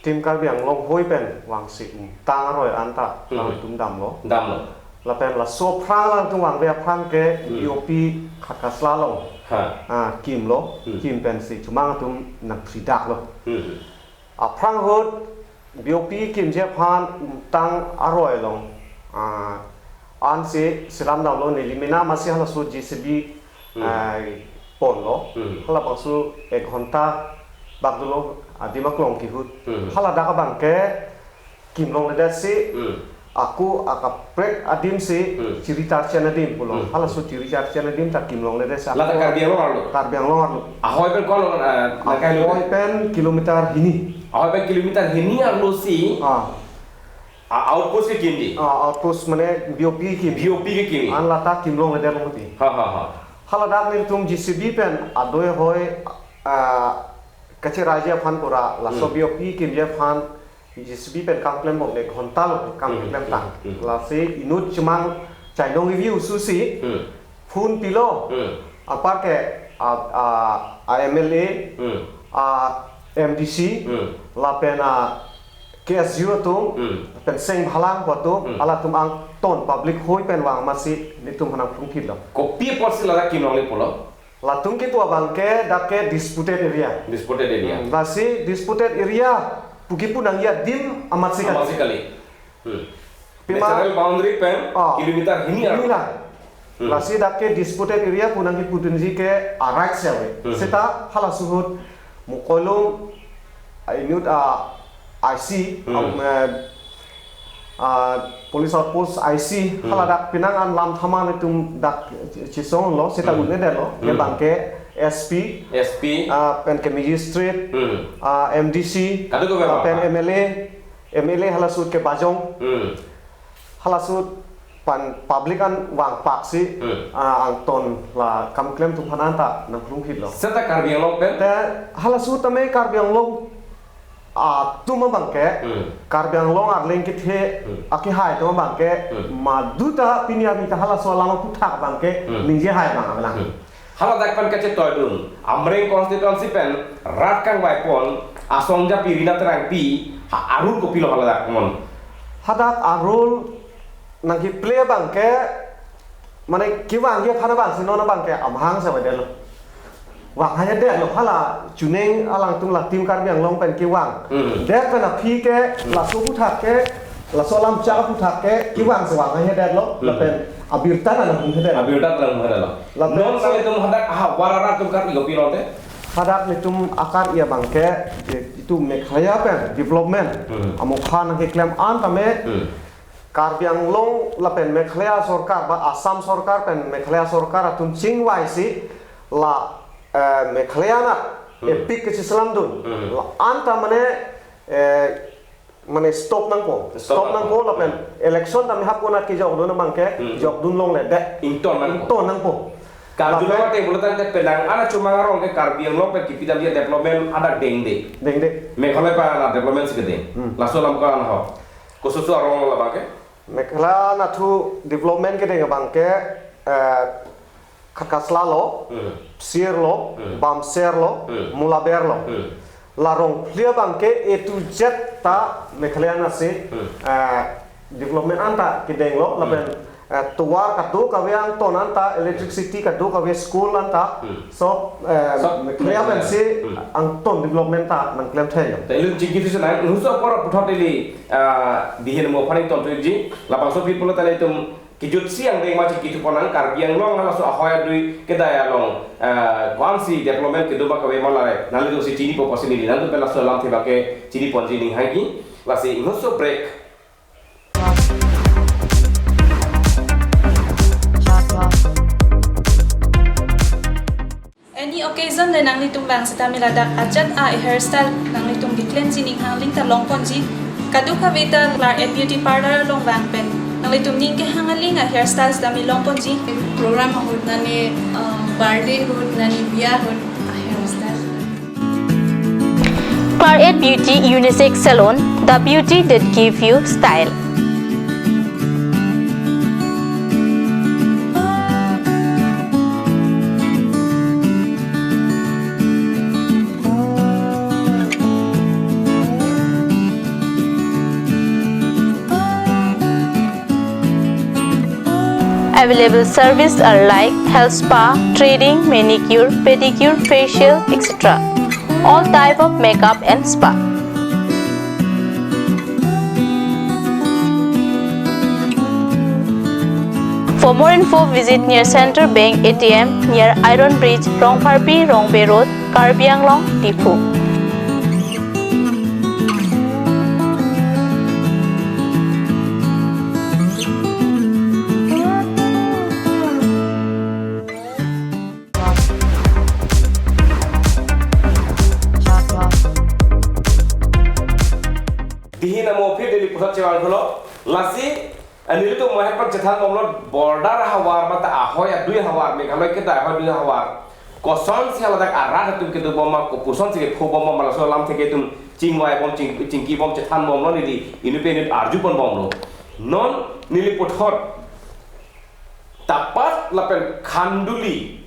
Team Karbi Anglong hoi pen vangsi ingtang aroi anta Hmm. alangtum damlo. Damlo. Lapen laso aphrang alangtum vangve aphrang ke Hmm. B O P Khatkasla along. Ha. Ah, kimlo, Hmm. kim pensi chomang atum nangphridaklo. Hmm. Aphrang ahut B O P kimji aphan ingtang aroi along, ah, ansi selam damlo, neli mena amatsi halaso J C B, Hmm. ah, ponlo. Hmm. Halabangso ek ghonta bak dolo, adim aklong kehut. Hmm. Haladak abangke kimlongledetsi, Hmm. ako akaprek adimsi, Hmm. Chiritarchen adim pulo. Hmm. Halaso Chiritarchen adim ta kimlongledetsi. Lata ako Karbi Anglong arlo? Karbi Anglong arlo. Ahoi pen ko-an, eh, nangkai lo? Ahoi pen kilometer hini. Ahoi pen kilometer hini arlosi. Ah. A outpost kekimji? Ah, outpost mane B O P kekimji. B O P kekimji. An lata kimlongledet lo mati. Ha, ha, ha. Haladak nelitum J C B pen adoi ahoi, ah, kacheraiji aphan pura laso Hmm. B O P kimji aphan J C B pen kam klembom ek ghonta lo kam Hmm, klem hmm, tang. hmm. Lasi inut chomang chainong ivi ususi Hmm. phone pilo. Hmm. Apar ke a, a, a M L A, Hmm. a M D C, Hmm. lapen a K S U atum, Hmm. lapen seng bhalang atum, Hmm. halatum angton public hoi pen vang amatsi nelitum hanang plungphitlo. Kopi apotsi lata kimlongle pulo? Latum kipu abangke dak ke disputed area. Disputed area. Hmm, lasi disputed area pu kipu nangji adim amatsi kali. Amatsi kali. Hmm. Pima natural boundary pen Ah. kilometer hini arlo. Hini lang. Hmm. Lasi dak ke disputed area pu nangkipudunji ke a right se ave. Hmm. Seta halaso ahut Mukolong, a inut, ah, I C, Hmm. um, eh, ah, police outpost I C, Hmm. haladak penang an lam thaman itum dak chisonglo, seta Hmm. un-edetlo, Hmm. kebang ke S P, S P. ah, pen ke magistrate, Hmm. ah, M D C, Kadokave ah, pen apa? M L A, M L A halaso ahut ke bajong, Hmm. halaso ahut pen public an vangpaksi, Hmm. ah, angton la kam klem atum aphan anta nangplungphitlo. Seta Karbi Anglong pen? Te halaso ahut tame Karbi Anglong atum abangke, Hmm. Karbi Anglong arleng kethe Hmm. akehai atum abangke, Hmm. maduta pini amita halaso alam aphuthak abangke, Hmm. ningje hai abang abang. Hmm. Haladak pen kachetoidun, Amreng constituency pen rat kangvaipon, asong japi Rina Terangpi, ha arul kopilo haladak mon? Hadak arul nangkepleng abangke, mane kevangji aphan abangsi non abangke amahang sabe detlo. Vang haihe detlo hala chuning alangtum la Team Karbi Anglong pen kevang. Hmm. Det pen aphi ke, Hmm. laso aphuthak ke, laso alamchak aphuthak ke, kevangsi vang haihe detlo, Hmm. lapen abirta nang hum haihe detlo. Abirta nang hum haihe detlo. Lapen Non la- salitum hadak aha warara atum kar-i kopi lote? Hadak nelitum akar-i abangke, je itu Meghalaya pen development, Hmm. amokha nangkeklem an tame, Hmm. Karbi Anglong lapen Meghalaya sorkar, ba Assam sorkar pen Meghalaya sorkar atum chingvaisi la, eh, Meghalaya anat Hmm. epic kachiselamdun. Hmm. La anta mane, eh, Mane stop nangpo. Stop Stop nangpo. nangpo lapen Hmm. election tame hap konat kejokdun abangke Hmm. jokdun longledet. Ington nangpo. Ington nangpo. Karjulong Lapen ate pulo tangte penang an achumang arong ke Karbi Anglong pen kipidam dia development adak dengde. Dengde. Meghalaya pa na development si kedeng. Hmm. Laso alam ko-an ho. Kososo arong labangke? Meghalaya nathu development kedeng abangke, eh, Khatkasla lo, Hmm. Psir lo, Hmm. Bamser lo, Hmm. Mulaber lo. Hmm. La rongphli abangke A to Z ta Meghalaya anatsi, Hmm. eh, development anta kedenglo, lapen, Hmm. eh, tovar kadokave angton anta, electricity kadokave school anta, Hmm. sob, eh, Sob Meghalaya Meghalaya. pensi Hmm. angton development ta nangklemthelo. Ta ilun chingki thusi nang, nuso apor puthot ili, ah, dihin mo phaning ton tuji, labangso pi pulo tale itum kejutsi angdeng ma chingki thupo nang Karbi Anglong halaso ahoi adui kedai along, eh, ko-ansi development kedo ma kave ma lare. Nanglitum si chinipo pusi neli nangtum pen laso alamthe abangke chiniponji ning hangki. Lasi inghoso break. Any occasion le nanglitum vang seta me ladak ajat a hairstyle nanglitum keklem jining hang aling ta longponji. Kadokave ta Claret Beauty Parlour along vang pen nanglitum ning kehang aling a hairstyles dami longponji. Program ahut nani, uh, birthday ahut nani, biya ahut a hairstyle. Claret Beauty Unisex Salon, the beauty that give you style. Available service are like health spa, threading, manicure, pedicure, facial, et cetera. All type of makeup and spa. For more info, visit near Central Bank A T M, near Iron Bridge, Rongpharpi, Rongbe Road, Karbi Anglong, Diphu. Dihin amo aphi neli puthot chevang thulo. Lasi, eh, nelitum mo hepan chethan bomlo border ahavar mate ahoi adui ahavar, Meghalaya kedai ahoi adui ahavar. Kosonsi haladak arat atum kedo bom ma, kopusonsi kepho bom ma, laso alamthe ke itum chingvai bom, ching-, chingki bom, chethan bomlo neli, inut pen inut arjupon bomlo. Non neli puthot Tapat lapen Khanduli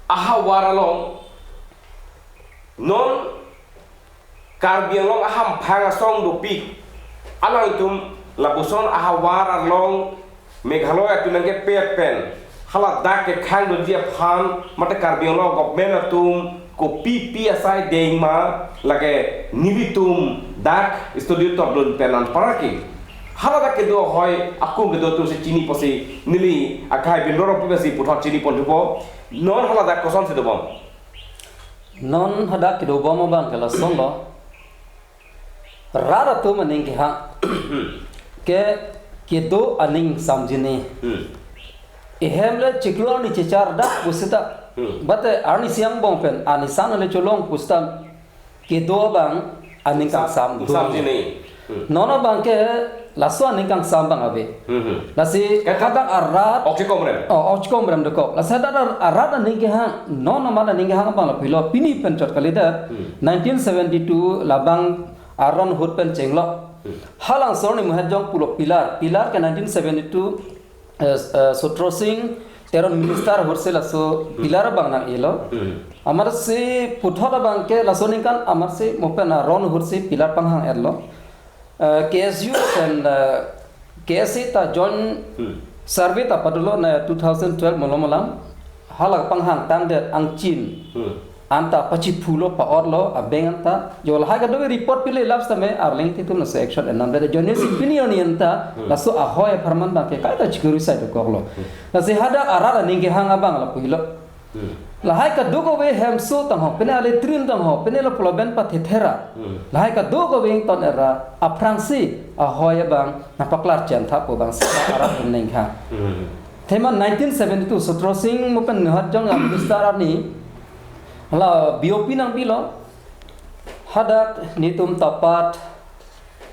ahavar along non Karbi Anglong ahamphang asong dopik alangtum lapuson ahavar along Meghalaya atum nangkepet pen haladak kekhang doji aphan mate Karbi Anglong government atum kopi pi asai deng ma lake nelitum dak studio tokdun pen anparke. Haladak kedo ahoi akung kedo atum si chini pusi neli akai bin rorong pi pusi puthot chinipon thupo. Non haladak kosonsi dobom? Non hadak kedo bom abang ke lasonlo. Rat atum aning kehang ke kedo aning samjini. Hmm. Ehem le chiklo ni chechar dak pusita. Hmm. Bate arni siang bong pen ani san ale cholong pusita kedo abang aning Sam-, kangsam do. Samjini. Hmm. Non abang ke laso aning kangsam abang ave. Hmm, hmm. Lasi Kan hadak arat. Okchikom rem. Oh, okchikom rem dokok. Lasi hadak ar-, arat aning kehang, non amat aning kehang abang lapulo pini pen chot kalidet. Hmm. Nineteen seventy-two labang aron ahut pen chenglo. Hmm. Halangsor ni muhet jong pulo pillar. Pillar ke nineteen seventy-two, eh, eh, Sutro Singh Teron minister ahut si laso Hmm. pillar abang nang-elo. Hmm. Amatsi puthot abang ke laso aningkan amatsi mo pen aron ahut si pillar panghang-etlo. Eh, K S U pen, eh, K S A ta joint Hmm. survey ta padulo na two thousand twelve malom alam. Hala panghang tangdet angchin. Hmm. Anta pachiphulo pa-otlo abeng anta. Jo lahai kadokave report pile lap sitame arleng titum laso action enam bede journalist pini oni anta Hmm. laso ahoi apharman abang ke kaita chikuri sai dokoklo. Hmm. Lasi hadak arat aning kehang abang lapulo. Hmm. Lahai kadokave hemso tangho, pine ale trin tangho, pine lo ploben pathethera. Hmm. Lahai kadokave ington era, aphrangsi ahoi abang nangpaklar chen thapo abang sita arat aning kehang. Hmm. Thema nineteen seventy-two, Sutro Singh mo pen nuhat jong a minister arni, hala B O P nangbilo, hadak netum tapat,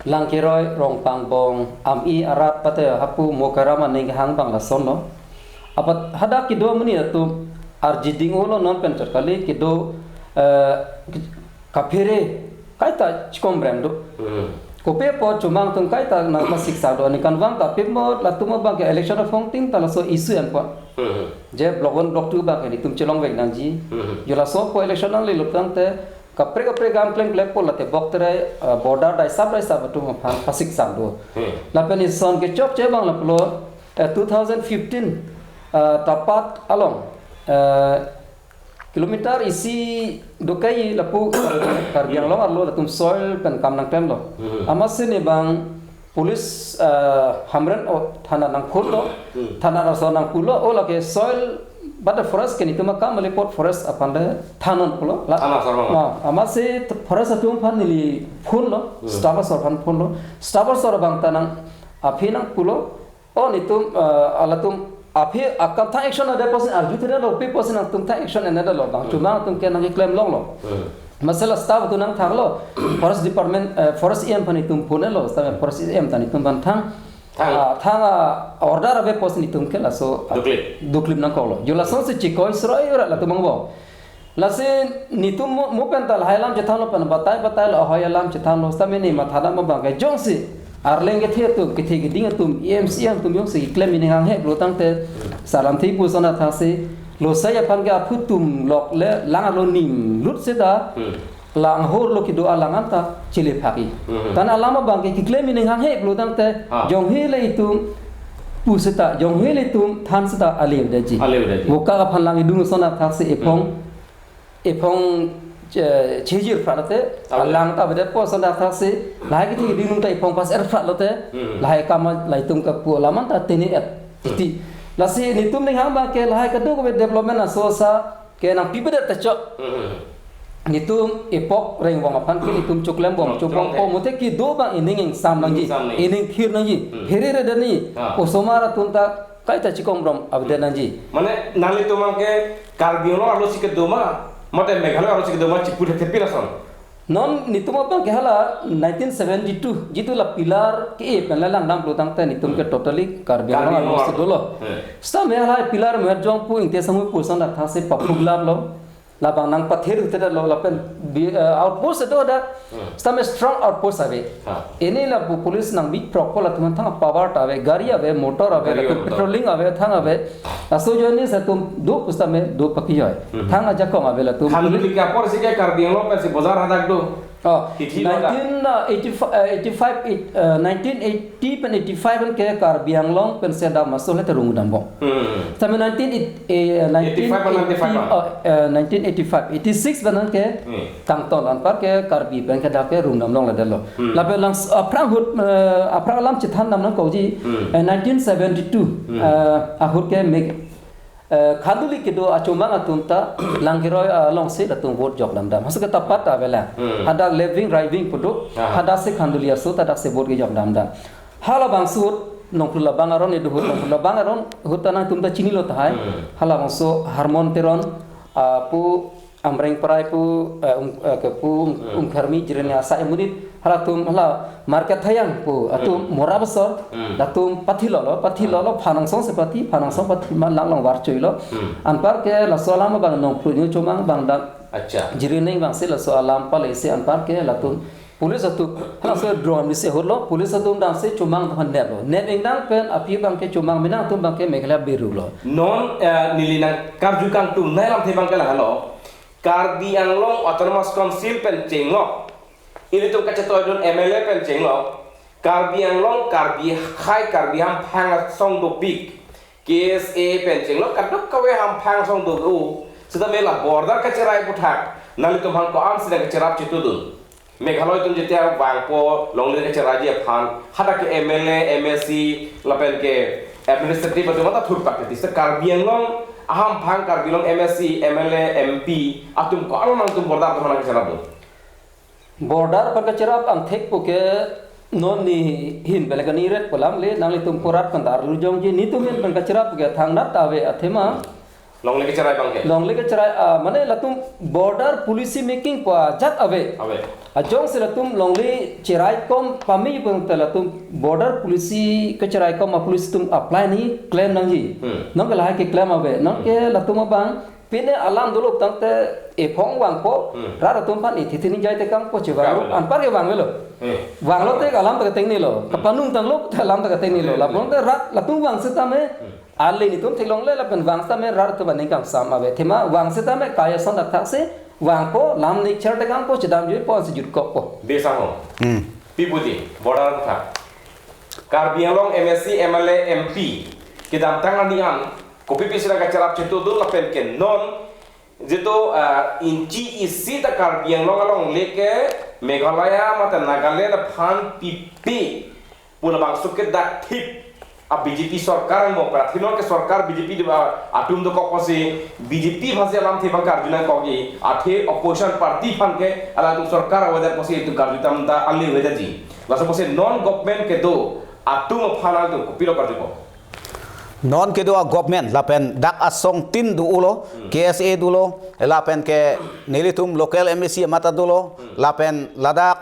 Langkeroi, Rongpangbong, Ami arat pate hapu Mokaram aning hang abang lasonlo. Apat hadak kedo amonit atum arjiding-olo non pen chot kali kedo, eh, kaphere kaita chikombrem do. Hmm. Kopi apot chomang atum kaita nangpasiksam do, aningkanvang ta pimo latum abang ke election aphongting ta laso issue anpo. Hmm. Je block one, block two abang ke netum chelongvek nangji. Hmm. Jo laso apo election nanglelo tangte kaprek kaprek gam klem klem po late bok tere, eh, border daisap daisap atum aphan pasiksam do. Hmm. Lapen ison kechokche abang lapulo, eh, two thousand fifteen, eh, Tapat along, eh, kilometer isi dokai lapu Karbi Anglong arlo latum soil pen kam nangklemlo. Hmm. Amatsi ne abang police, eh, Hamren o thana nangphonlo. Hmm. Thana arloso nangpulo, o lake soil but the forest ke netum akam ale apot forest aphan le thannon pulo. La, Thana asor abang. Ah, amatsi forest atum aphan neli phonlo, Hmm. staff asor aphan phonlo. Staff asor abang ta nang aphi nangpulo. O netum, eh, halatum aphi akam thang action ade pusi arjuthe detlo, pi pusi nangtum thang action ene detlo, bang Hmm. chomang atum ke nangkeklem longlo. Hmm. Amatsi la staff atum nangthaklo, forest department, eh, forest E M aphan netum phonelo, staff forest E M ta netum aphan thang, Thang. ah, thang, ah, order ave pusi netum ke laso, ah, Duklip. duklip nangkoklo. Jo lasonsi chikoi sroi rat latum angbong. Lasi netum mo, mo pen ta lahai alam chethanlo pen batai batai lo ahoi alam chethanlo, seta mene matha dam abang ke jongsi arleng kethe atum, kethe keding atum, E M C atum jongsi keklem ining hanghe pulo tangte, salam thei pu asonthotsi, losai aphan ke aphu tum lok le lang arlo nimlut seta, Hmm. lang hor lo kedo alang anta chile phaki. Hmm. Tan alam abang ke keklem ining hanghe pulo tangte, Ha. jonghe le itum pu seta, jonghe le itum than seta ale aveji. Ale aveji. Moka aphan lang idung asonthotsi ephong, Hmm. ephong, eh, chejir phra lote, Ale. alang ta avedet pu asonthotsi, lahai kethe keding ta ephong pas er phra lote, Hmm. lahai akam la itum kapu alam anta tene et. Hmm. Titi. Lasi netum ning hang abang ke lahai kadokave development aso asa ke nangpipedet ta chot. Hmm. Netum epok rengvong aphan ke netum choklembom, Chok-, choklembom choklem. Po mute kedo abang ining ingsam nangji, Ingsam nangji. Ining thir nangji. Hmm. Phere re dani, Ah. osomar atum ta kaita chikombrem avedet nangji. Mane nanglitum abang ke Karbi Anglong arlosi kedo ma, mate Meghalaya arlosi kedo ma, chipu thethepi lason. Non netum abang ke hala nineteen seventy-two, jitu la pillar ke-e pen la langdam pulo tangte netum ke Hmm. totally Karbi Karbi Anglong Anglong arlosi arlo. dolo. Hmm. Seta me hala pillar me jong pu Ingti Sangho pu asonthotsi paphuk lap lo. Labang nangpather-uthedet lo lapen bi-, eh, outpost do dak. Hmm. Seta me strong outpost ave. Ha. Ini lapu police nangbi prok ko latum aphan thang power ta ave, gari ave, motor ave, Gari latum ave, motor. patrolling ave, thang ave. Laso ajoine seta atum do pu seta me do pakijoi. Hmm. Thang ajakong ave latum. Khanduli ke aporsi ke Karbi Anglong pensi bojar hadak do. Oh, Titi lo dak. nineteen, uh, eighty-five, uh, eighty-five, eight, uh, nineteen eighty pen eighty-five pen ke Karbi Anglong pen sedam aso le terung dambom. Hmm. Tame nineteen eighty, eh, Eighty-five or nineteen eighty, ninety-five, ah? Oh, eh, nineteen eighty-five, eighty-six pen ke Hmm. kangton anpar ke Karbi pen ke dak ke rung dam longledetlo. Hmm. Lapen lang s-, aphrang ahut, eh, aphrang alam chethan dam nangkokji, Hmm. eh, nineteen seventy-two, Hmm. eh, ahut ke Meg-, eh, Khanduli kedo achomang atum ta Langkeroi alongsi latum vote jok dam dam. Haso ke Tapat avelang. Hmm. Hadak left wing, right wing pu do. Aha. Hadak si Khanduli aso ta dak si vote kejok dam dam. Halabangso ahut, Nongphlu labang aron, idu ahut, Nongphlu labang aron ahut ta nangtum ta chinilo tahai. Hmm. Halabangso Harmon Teron, ah, pu Amreng Prai pu, eh, um, eh, ke pu um, Hmm. Umkharmi Jireni asai amonit, halatum hala Market Thayang pu atum Hmm. Mora Basor, Hmm. latum pathilolo, pathilolo, Hmm. Phanangsong si pathi, Phanangsong pathi ma langlong varchoilo. Hmm. Anpar ke laso alam abang Nongphlu nyu chomang abang dak Acha. Jireni abangsi laso alam palesi anpar ke latum police atum, halaso drone misi ahutlo, police atum damsi chomang aphan neplo. Nep ingdang pen aphi abang ke chomang menang atum abang ke Meghalaya biruklo. Non, eh, neli nangkarju kangtum nai lamthe abang ke lahelo. Karbi Anglong Autonomous Council pen chenglok, ilitum kachetoidun M L A pen chenglok, Karbi Anglong, Karbi akhai, Karbi hamphang asong dopik, K S A pen chenglok, kadokave hamphang asong do-o, seta me la border kacherai aputhak nanglitum aphan ko-ansi nangkacherap chitudun? Meghalaya atum jetia vangpo, longle kacheraiji aphan, hadak ke M L A, M A C, lapen ke administrative atum ta thurpak titi. Seta Karbi Anglong ahamphang, Karbi Anglong M A C, M L A, M P atum ko-an nangtum border atum aphan nangkacherapdun? Border aphan kacherap angthek pu ke non nehin pen le kani ret pu alam le, nanglitum korat pen ta arlu jongji, netum ahin pen kacherap pu ke thangnat ave athema. Longle kecherai abangke. Longle kecherai, ah, mane latum border policy making pu ajat ave. Ave. Ajongsi latum longle cherai kom pame abang ta latum border policy kecherai kom a policy atum apply ni klem nangji. Hmm. Nonke lahai keklem ave. Nonke latum abang pine alam dolo tangte ephong vangpo, Hmm. rat atum aphan ithi thini jai tekangpo che vanglo. Kavelo. Anpar ke vangvelo. Hmm. Vanglote alam ta katengnelo. Hmm. Kapanung tanglo te alam ta katengnelo. Hmm. Lapu te rat latum vang setame. Hmm. Ale netum theklongle lapen vang setame rat atum aning kangsam ave. Athema vang setame kaya son dak thak se vangpo, lam nik char tekangpo, chedam juipo, ansi jutkokpo. Desa ho. Hmm. Pi puji, border tha. Karbi Anglong M A C, M L A, M P kedamtang arni an kopi pisi nangkacharap chetu do lapen ke non jitu, ah, inchi isi ta Karbi Anglong along leke Meghalaya mate Nagaland aphan pipe pu labangso ke dak thip a B J P sorkar mo pra thinon ke sorkar B J P de, ah, atum dokok pusi B J P aphansi alam thip abang karju nangkokji, athe opposition party aphan ke alangtum sorkar avedet pusi itum karju tam ta ale avedet ji. Laso pusi non government kedo atum aphan alangtum kopilo karjukok? Non kedo a government lapen dak asong tin do-olo, Hmm. K S A dolo, lapen ke nelitum local M A C amat ta dolo, Hmm. lapen ladak,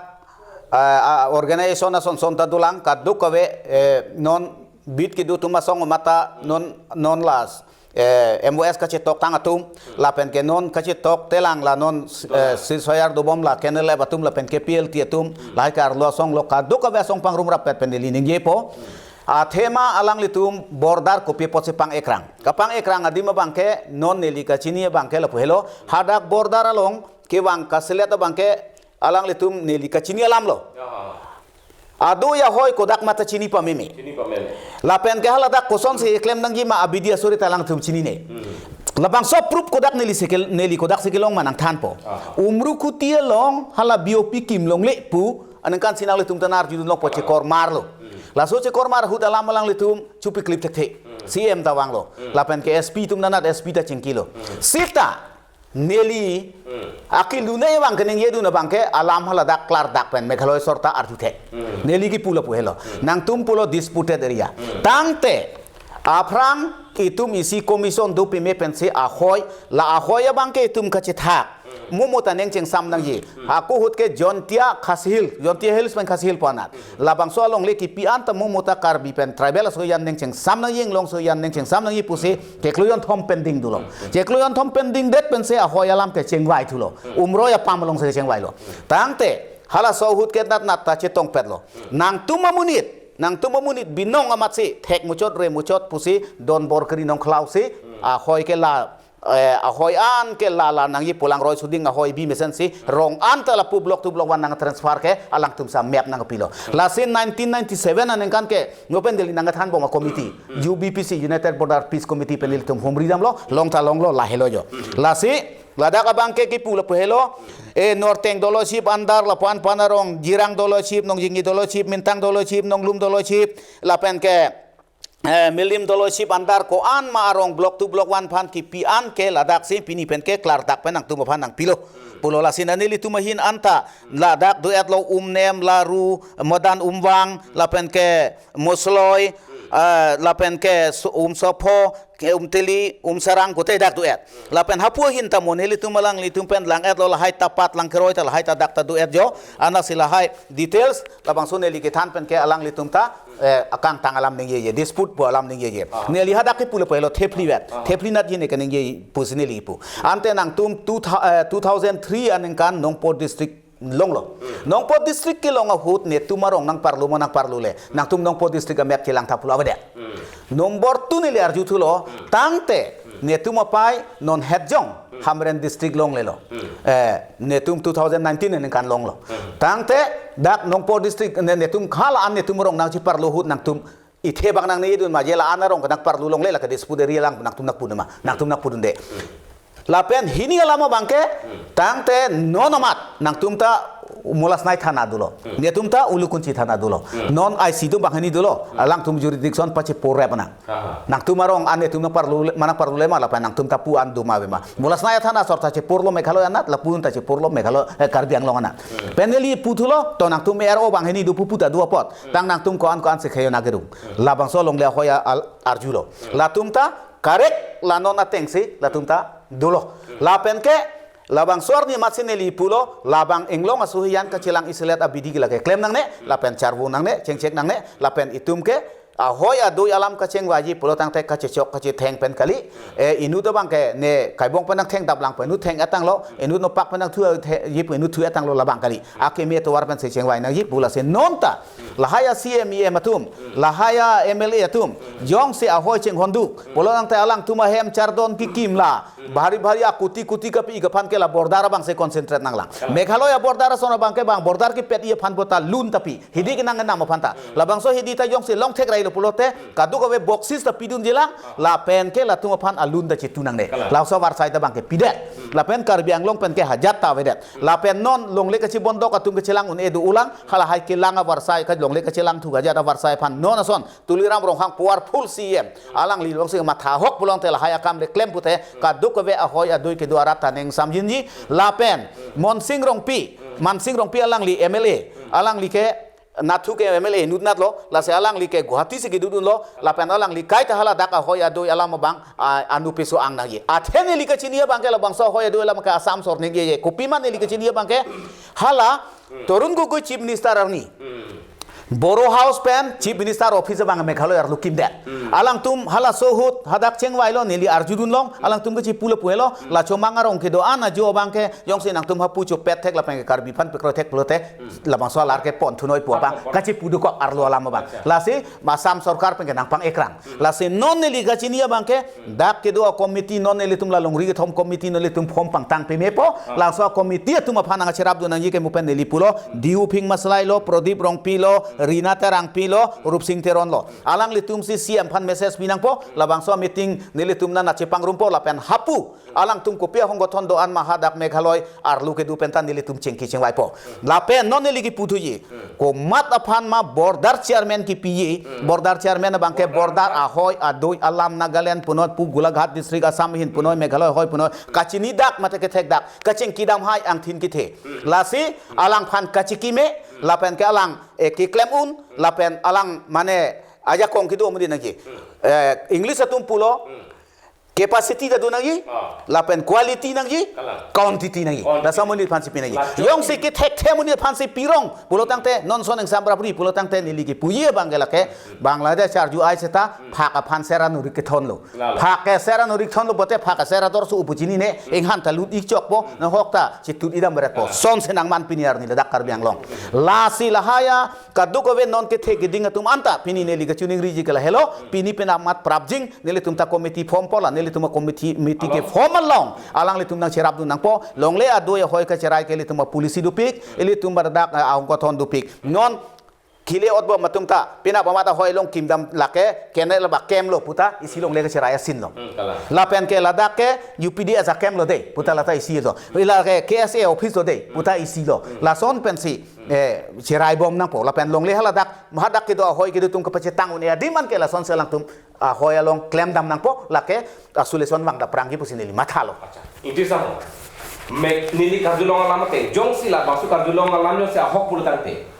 ah, ah, organization ason son ta dolang, kadokave, eh, non bit kedo atum asong amat ta non, non las, eh, M O S kachetok tang atum, lapen ke non kachetok telang la non, eh, Sir Soyar dobom la Colonel F atum lapen ke P L T atum, lahai ke arlo asong lo kadokave asong pangrumrap pet pen neli ningjepo. Athema alanglitum border kopi apotsi pang-ekrang. Kapang-ekrang adim abangke non neli kachini abangke lapu helo. Hadak border along kevang kaselet abangke alanglitum neli kachini alam lo. Ya. Ado ahoi kodak mata chini pameme. Chini pameme. Lapen ke haladak kosonsi klem nangji ma abidi asuri ta alangtum chinine. Hmm. Labangso proof kodak neli sekel, neli kodak sekelong ma nangthanpo. Aha. Umrukhuti along hala B O P kim longle pu aningkan si nanglitum ta arjudunlongpo, chekor marlo. Hmm. Laso chekor mar ahut alam alanglitum chupi klip thekthe. Hmm. C M ta vanglo. Hmm. Lapen ke S P atum nanat S P ta chingkilo. Hmm. Sita neli Hmm. akilune abang keningjedun abangke alam haladak klardak pen Meghalaya sorkar arjuthe. Hmm. Neli kipu lapu helo. Hmm. Nangtum pulo disputed area. Hmm. Tangte aphrang itum isi commission do pime pensi ahoi, la ahoi abangke itum kachethak. Hmm. Mo mo ta neng chengsam nangji. Hmm. Ako ahut ke Jaintia Khasi Hills, Jaintia Hills pen Khasi Hills pu anat. Hmm. Labangso alongle kipi an ta mo mo ta Karbi pen tribal aso an neng chengsam nangji, Anglong aso an neng chengsam nangji pusi chiklo jonthom pending dolo. Hmm. Chiklo jonthom pending det pensi ahoi alam ke chengvai thulo. Hmm. Umroi apam alongsi chengvailo. Hmm. Tangte halaso ahut ke natnat ta chetongpetlo. Hmm. Nangtum amonit, nangtum amonit binong amatsi thek muchot re muchot pusi donbor kri nongkhlausi, Hmm. ahoi ke la, eh, ahoi an ke la la nangji pu langroi suding ahoi bi mesensi rong an ta lapu block two block one nangtransfer ke alangtum sa map nangpilo. Hmm. Lasi nineteen ninety-seven aningkan ke ngo pen Delhi nangthanbom a committee, Hmm. U B P C, United Border Peace Committee pen ilitum humri damlo, long ta longlo, lahelo jo. Hmm. Lasi ladak abangke kipu lapu helo, eh, Norteng Doloi Sip under lapu-an pu-an arong, Jirang Doloi Sip, Nongjingi Doloi Sip, Mintang Doloi Sip, Nonglum Doloi Sip, lapen ke, eh, Milim Doloi Sip under ko-an ma arong block two block one aphan kipi an ke ladaksi pini pen ke klardak pen nangtum aphan nangpilo. Pulo lasi nelitum ahin anta ladak do-etlo Umnem, Laru, Madan Umvang, lapen ke Mosloi, ah, lapen ke Su-, Umsopho, ke Umtili, Umsarang, kote dak do-et. Lapen hapu ahin ta mo nelitum alanglitum pen lang-etlo lahai ta pat lang keroi ta lahai ta dak ta do-et jo. Anasi lahai details labangso neli kethan pen ke alanglitum ta, eh, akangtang alam ningjeje, dispute pu alam ningjeje. Ah. Neli hadak kipu lapu helo thepli vet. Ah. Thepli nat jine keningje pusi neli pu. Ante nangtum two thou-, eh, two thousand three aningkan Nongpor district longlo. Hmm. Nongpor district kelong ahut netum arong nangparlo ma nangparlole. Nangtum Nongpor district a-map chelang tha pulo avedet. Hmm. Number two neli arjuthulo, Hmm. tangte Hmm. netum apai non hetjong Hmm. Hamren district longlelo. Hmm. Eh, netum two thousand nineteen aningkan longlo. Hmm. Tangte dak Nongpor district ne-, netum khala an netum arong nangcheparlo ahut nangtum ithe bang nangnedun ma je la-an arong ke nangparlo longle la ke dispute area lang nangtum nangpu nama, nangtum nangpudunde. Lapen hini alam abangke, Hmm. tangte non amat nangtum ta Mulasnai thana dolo. Hmm. Netum ta Ulukunchi thana dolo. Hmm. Non I C atum banghini dolo. Hmm. Alangtum jurisdiction pachepur rep nang. Aha. Nangtum arong an netum nangparlo le, ma nangparlole ma lapen nangtum ta pu an do ma ave ma. Mulasnai thana asor ta chepurlo Meghalaya anat, lapu ta chepurlo Meghalaya, eh, Karbi Anglong anat. Hmm. Pen neli puthulo, to nangtum R O banghini do pupu ta do apot. Hmm. Tang nangtum ko-an ko-ansi kheyo nangkedung. Hmm. Labangso longle ahoi a-, al-, arjulo. Hmm. Latum ta Correct la non atengsi latum ta dolo. Lapen ke labangso arni amatsi neli pulo, labang inglong asuhi an kachelang isilet abidi ke lake klem nangne, lapen charvo nangne, chengchek nangne, lapen itum ke ahoi adoi alam kachingvaiji pulo tangte kachechok kachetheng pen kali. Eh, inut abang ke ne kaibong pen nangtheng daplang pen inut theng-et tanglo, inut nopak pen nangthuji pu inut thu-et tanglo labang kali. Akeme tovar pensi chingvai nangji pu lasi non ta lahai a-C E M, E M atum, lahai a-M L A atum, jongsi ahoi chinghonduk pulo tangte alangtum ahem chardon kikim la bhari bhari akuti kuti kapi-ik aphan ke la border abangsi concentrate nanglang. Meghalaya border ason abang ke bang border kepet-i aphan puta lun tapi hidi kenang kenam aphan ta. Labangso hidi ta jongsi longthek railo pulote kadokave boksis ta pidunjilang, lapen ke latum aphan alun ta chitu nangne. Kalang. Laso avarsai ta abang ke pidet. Lapen Karbi Anglong pen ke hajat ta avedet. Lapen non longle kachibondok atum kachelang un-e do-olang, halahai kelang avarsai, ka longle kachelang thu hajat avarsai aphan non ason Tuliram Ronghang powerful C E M, alangli longsi mathahok pulote lahai akam le klem pute kadokave ahoi adoi kedo arat ta ning samjinji. Lapen Monsing Rongpi, Mansing Rongpi alangli M L A, alangli ke Nathu ke M L A inutnat lo, lasi alangli ke Guwahati si kedodunlo, lapen alangli kaita hala dak ahoi adoi alam abang, a, anu peso ang nangji. Athe neli kachini abang ke labangso ahoi adoi alam ke Assam sor ningjeje. Kopima neli kachini abang ke hala Tarun Gogoi Chief Minister arni Boro House pen Chief Minister Office abang Meghalaya arlo kimdet. Alangtum halaso ahut hadak chingvailo, neli arjudunlong, alangtum kachipu lapu helo, la Chomang arong kedo-an ajo abang ke jongsi nangtum hapu chopet thek lapen ke Karbi aphan pekroi thek pulote labangso alar ke pon thunoi pu abang kachipu dokok arlo alam abang. Lasi Assam sorkar pen ke nangpang-ekrang. Lasi non neli kachini abang ke dak kedo a-committee, non nelitum la longri kethom committee non nelitum form pangtang pemepo. Laso a-committee atum aphan nangcherapdun nangji ke mo pen neli pulo, Diu Phing Maslai lo, Pradip Rongpi lo, Rina Terangpi lo, Rupsing Teron lo. Alanglitumsi C E M aphan message pi nangpo, labangso meeting nelitum nangchepangrumpo lapen hapu alangtum kopi ahong gothon do-an ma hadak Meghalaya arlo kedo pen ta nelitum chingki chingvaipo. Lapen non neli kiputhuji, komat aphan ma border chairman kipiji, border chairman abang ke border ahoi adoi alam Nagaland punoi pu Golaghat district Assam ahin punoi Meghalaya ahoi punoi kachini dak mate kethek dak kachingki damhai angthin kethe. Lasi alangphan kachikime, lapen ke alang, eh, keklem un, lapen alang mane ajakong kedo amonit nangji. Eh, English atum pulo, capacity ta do nangji, lapen quality nangji, quantity nangji. Laso amonit aphansi pi nangji. Jongsi kethekthe amonit aphansi pirong pulo tangte non ason ingsam prapri pulo tangte neli kipuji abang ke lake Bangladesh arju ai seta phak aphan sera nuri kethonlo. Phak ke sera nuri kethonlo pote phak ke sera dorso upu chinine, inghan ta lut-ik chokpo, nahok ta chitut-ik dam beretpo. Sonsi nangman pini arni ladak Karbi Anglong. Lasi lahai a kadokave non kethe keding atum anta pini neli kachiningriji ke lahelo, pini pen amat prapjin, nelitum ta committee formpo la, nelitum a-committee, committee keform along alanglitum nangcherapdun nangpo, longle adoi ahoi kacherai ke ilitum a-policy dopik, ilitum bar dak, eh, ahong gothon dopik. Non kile otbom atum ta penap amat ahoi along kimdam lake kene laba kemlo puta isi longle kacherai asin lo. Lapen ke ladak ke U P D S a-camp lo dei puta lata isi lo. Ila ke K S A office lo dei puta isi lo. Lason pensi, eh, cheraibom nangpo. Lapen longle haladak, hadak kedo ahoi kedo atum kepachetang un-e adim an ke lasonsi alangtum ahoi along klemdam nangpo, lake a-solution vangdapprangji pusi neli mathalo. Acha. Ingti samo. Me, neli karjulong alam ate, jongsi labangso karjulong alam jongsi ahok pulo tangte.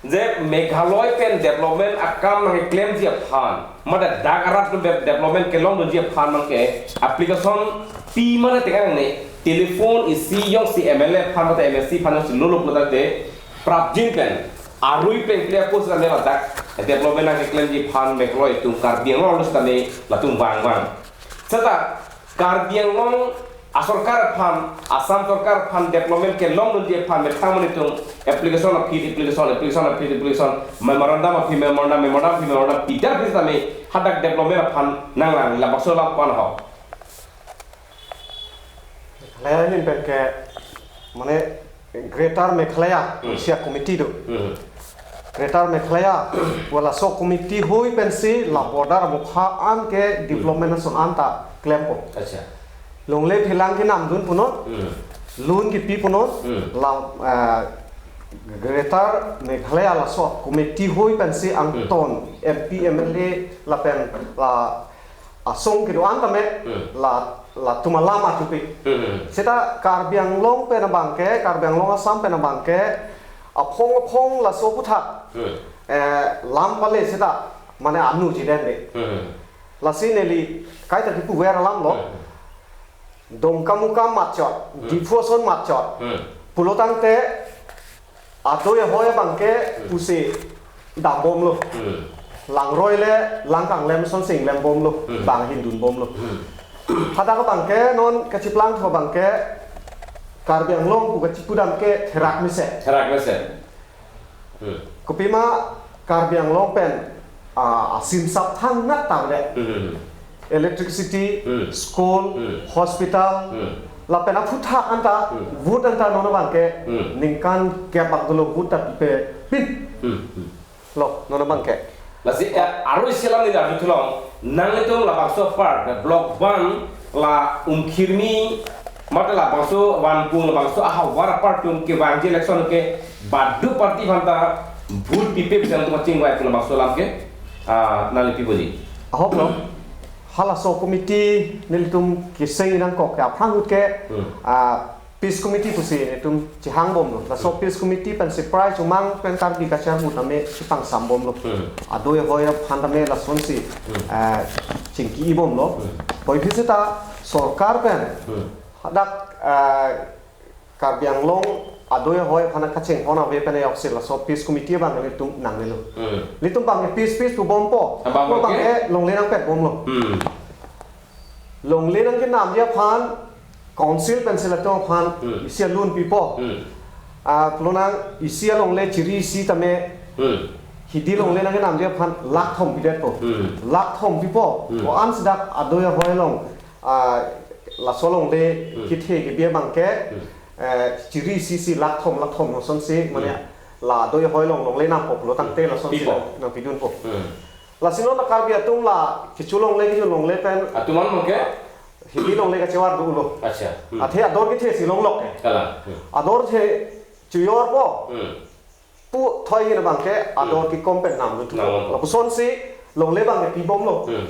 Je Meghalaya pen development akam nangkeklemji aphan, mate dak arat pen de-, development kelongdunji aphan nangke application pi mane tengang ne, telephone isi jongsi M L A aphan mate M A C aphan jongsi lolo pulo tangte, prapjin pen, arui pen clear post la mela dak, development nangkeklemji aphan Meghalaya atum Karbi Anglong lo sitame latum vangvang. Seta Karbi Anglong asorkar aphan, Assam sorkar aphan development kelongdunji aphan methang amonit atum application aphi application, application aphi application, memorandum aphi memorandum, memorandum aphi memorandum, pida aphi sitame hadak development aphan nanglang labangso alam ko-an ahok. Meghalaya ahin pen ke mane Greater Meghalaya, hmm, isi a-committee do. Hmm. Greater Meghalaya, pu laso committee hoi pensi la border amokha an ke development ason anta klempo. Acha. Longle phelang kenamdun punon, hmm, lun kipi punon, hmm, la, eh, Greater Meghalaya laso committee hoi pensi, hmm, angton M P, M L A lapen la asong kedo-an tame, hmm, la, latum alam atupik. Hmm. Seta Karbi Anglong pen abang ke, Karbi Anglong Assam pen abang ke, aphong aphong laso aputhak, hmm, eh, lam pale seta mane anu chiden de. Hmm. Lasi neli kaita kipuver alam lo. Hmm. Dongkamukam matchot, Hmm. Diphu ason matchot. Hmm. Pulotangte adoi ahoi abangke Hmm. pusi dambomlo. Hmm. Langroi le lang kanglem ason si inglembomlo. Hmm. Bang ahin dunbomlo. Hmm. Hadak abangke non kachiplangthu abangke Karbi Anglong pu kachipudam ke therak mesen. Therak mesen. Hmm. Kopima Karbi Anglong pen, ah, asimsap thangnat tangre. Hmm, hmm, hmm. Electricity, Hmm. school, Hmm. hospital, Hmm. lapen aphuthak anta, Hmm. vote anta non abangke, Hmm. ningkan kep bak dolo vote ta pipepin. Hmm, hmm. Lo, non abangke. Lasi, eh, aro isi alam neli arjuthu long, nanglitum labangso apar, block one, la Umkhirmi, mate labangso Vanpung, labangso ahavar apar atum kevangji election ke, badu party aphanta vote pipe pu nangtum kachingvai pu labangso alam ke, ah, nangli pi puji? Ahok lo, halaso committee nelitum keseng inangkok ke aphrang ahut ke, Hmm. ah, Peace Committee pusi nelitum chehangbomlo. Laso Hmm. Peace Committee pensi prai chomang pen Karbi kacharmu tame chepangsambomlo. Hmm. Adoi ahoi aphan tame lasonsi, Hmm. eh, chingki-ibomlo. Hmm. Hoipi seta sorkar pen Hmm. hadak, eh, Karbi Anglong adoi ahoi aphan kachinghon ave pen ajoksi laso Peace Committee abang nelitum nangnelo. Hmm. Nelitum abang peace peace pubompo. Abang Abang ke? ke longle nangpetbomlo. Hmm. Longle nangkenamji aphan, council pensi latum aphan, Hmm. isi alun pipo. Hmm. Ah, pulo nang isi alongle chiri isi tame, Hmm. hidi longle nangkenamji aphan, lakh thom pidetpo. Hmm. Lakh thom pipo, Hmm. ko-an si dak adoi ahoi along, ah, laso longle Hmm. kethe kebi abangke, Hmm. eh, chiri isi isi lakh thom, lakh thom asonsi, mane, Hmm. la adoi ahoi along longle nampo pulotangte lasonsi Pipo. nang, nangpidunpo. Hmm. Lasi non Karbi atum la kecho longle, kecho longle pen Atum an mungke? hidi longle kachevar dolo. Acha. Hmm. Athe ador kethe si longlok ke. Kalang. Hmm. Ador the chuyorpo. Hmm. Pu thoi hin abangke ador Hmm. kekom pen namdun thu. Namdun. Lapusonsi longle abangke pibomlo. Hmm.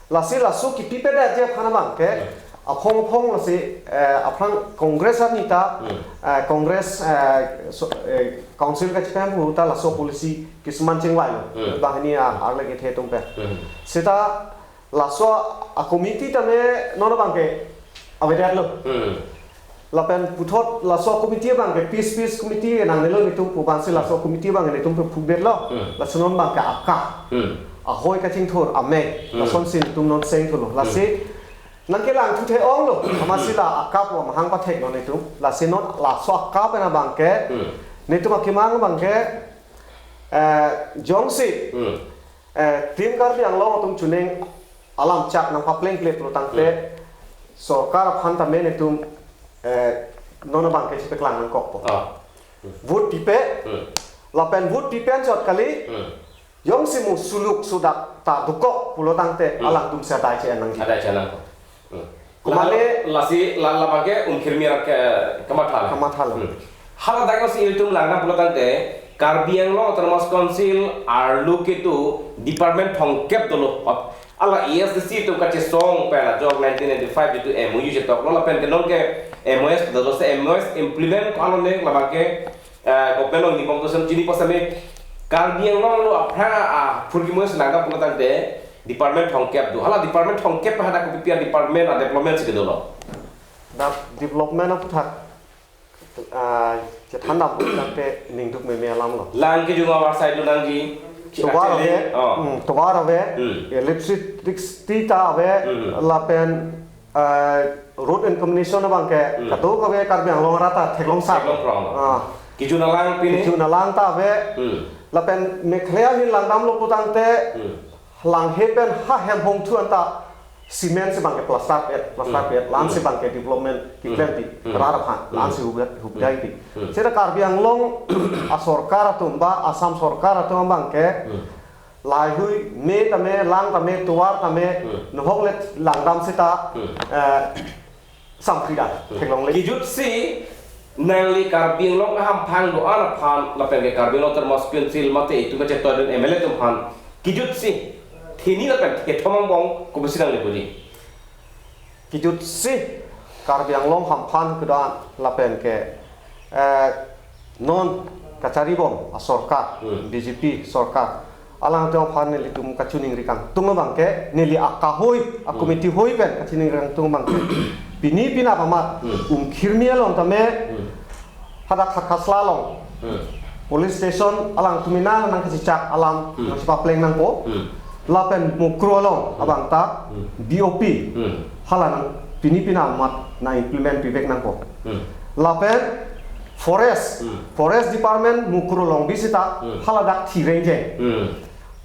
Lasi laso kipipedet ji aphan abangke Hmm. aphong aphong lasi, eh, aphrang Congress arni ta, Hmm. eh, Congress, eh, so, eh, council kachipem pu ta laso policy kisuman chingvailo. Hmm. Banghini a, arlek kethe atum pen. Hmm. Seta laso a-committee tame non abangke avedetlo. Hmm. Lapen puthot laso committee abangke peace, peace committee nangnelo nelitum pu abangsi laso committee abangke nelitum pu phukdetlo. Hmm. Laso non abangke aka. Hmm. Ahoi kachingthur amei. Hmm. Lasonsi nelitum non sengthurlo. Lasi Hmm. nangkelang thuthe-onglo. Amatsi la aka pu amahang patheklo nelitum. Lasi non laso aka pen abangke Hmm. nelitum akemang abangke, eh, jongsi Hmm. eh, Team Karbi Anglong atum chuning alam chak nangpaplengple pulotangte Hmm. sorkar aphan tame nelitum, eh, non abangke chipeklang nangkokpo. Ah. Hmm. Vote pipe, Hmm. lapen vote pipe anchot kali, Hmm. jongsi mu suluk sudak ta dokok pulotangte Hmm. alangtum si adai che-en nangji. Adai che-en nangkok. Hmm. Kumane Lalo, lasi la, labangke Umkhirmi arat ke kamathalo. Kamathalo. Hmm. Hala dagsi ilitum langdam pulotangte Karbi Anglong Autonomous Council arlo kedo department thomkep dolo. Hala A S D C atum kachesong pen ajok nineteen ninety-five jitu M O U chetoklo lapen ke non ke M O S dolo, se M O S implement ko-an lone labangke, eh, government along nibong to sem chini pasame Karbi Anglong lo aphrang a, a, phurkimo si langdam pulotangte department thomkep do. Hala department thomkep hadak kopi pi a-department a-development si kedolo? Dak development aphuthak, ah, chethandam pulotangte ningduk meme alam lo. Lang kejung avar side lo nangji. Tovar ave, Oh. hmm, tovar ave, Hmm. electricity ta ave, Hmm. lapen, eh, road and communication abangke, Hmm. kadokave Karbi Anglong arat ta theklong sa. Theklong prong. Ah. Kejun alang pine? Kejun alang ta ave, Hmm. lapen Meghalaya ahin langdamlo pulotangte, Hmm. Langhe pen ha hem hongthu anta cement si abangke plaster pet, plaster Hmm. pet, la-ansi Hmm. abangke development Hmm. keklem pi, Hmm. rat aphan, Hmm. la-ansi hubda-, hubdai pi. Hmm. Seta Karbi Anglong asorkar atum ba Assam sorkar atum abangke, Hmm. laheihui me tame, lang tame, tovar tame, Hmm. nohok le langdam seta, Hmm. eh, samkri da, Hmm. theklongle. Kejutsi nangli Karbi Anglong ahamphang do-an aphan, lapen ke Karbi Anglong Autonomous Council mate itum kachetoi dun M L A atum aphan. Kejutsi, thini lapen thethom angbong, kopisi nangli puji? Kejutsi, Karbi Anglong hamphang kedo-an, lapen ke, eh, non kacharibom asorkar, Hmm. B J P sorkar. alangtum aphan nelitum kachiningri kangtung abangke, neli akahoi, a-committee hoi pen kachiningri kangtung abangke, pini penap amat, Hmm. Umkhirmi along tame, Hmm. hadak Khakhasla along, Hmm. police station alangtum inang nangkachechak alam, Hmm. nangchepapleng nangpo. Hmm. Lapen Mukroh along, Hmm. abang ta, Hmm. B O P, Hmm. hala nang pini penap amat nang-implement pivek nangpo. Hmm. Lapen forest, Hmm. forest department Mukroh along bisita, Hmm. hala dak thi rengjeng. Hmm.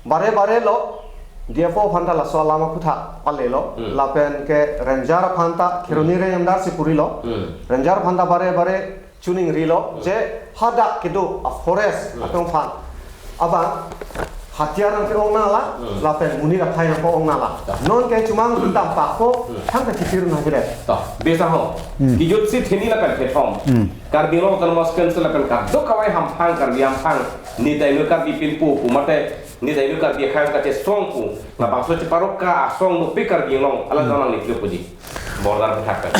Bare bare lo, D F O aphan ta laso alam aphuthak palelo, Hmm. lapen ke ranger aphan ta, Kheroni Hmm. range under si purilo, Hmm. ranger aphan ta bare bare chiningrilo, Hmm. je hadak kedo a-forest Hmm. atum aphan abang hathiar nangke-ong nangla, Hmm. lapen monit aphai nangke-ong nangla. Ya. Non ke chomang dam pakpo, Hmm. thang kachipir nangkele. To, besa ho. Hmm. Kejut si theni lapen kethom. Hmm. Karbi Anglong Autonomous Council lapen kadokave hamphang Karbi hamphang, ne dai lo Karbi pinpo pu mate, ne dai lo Karbi akhang kachesong pu, labangso cheparok ka asong dopik Karbi Anglong, ala Hmm. jong nangli puji. Border aphuthak pen.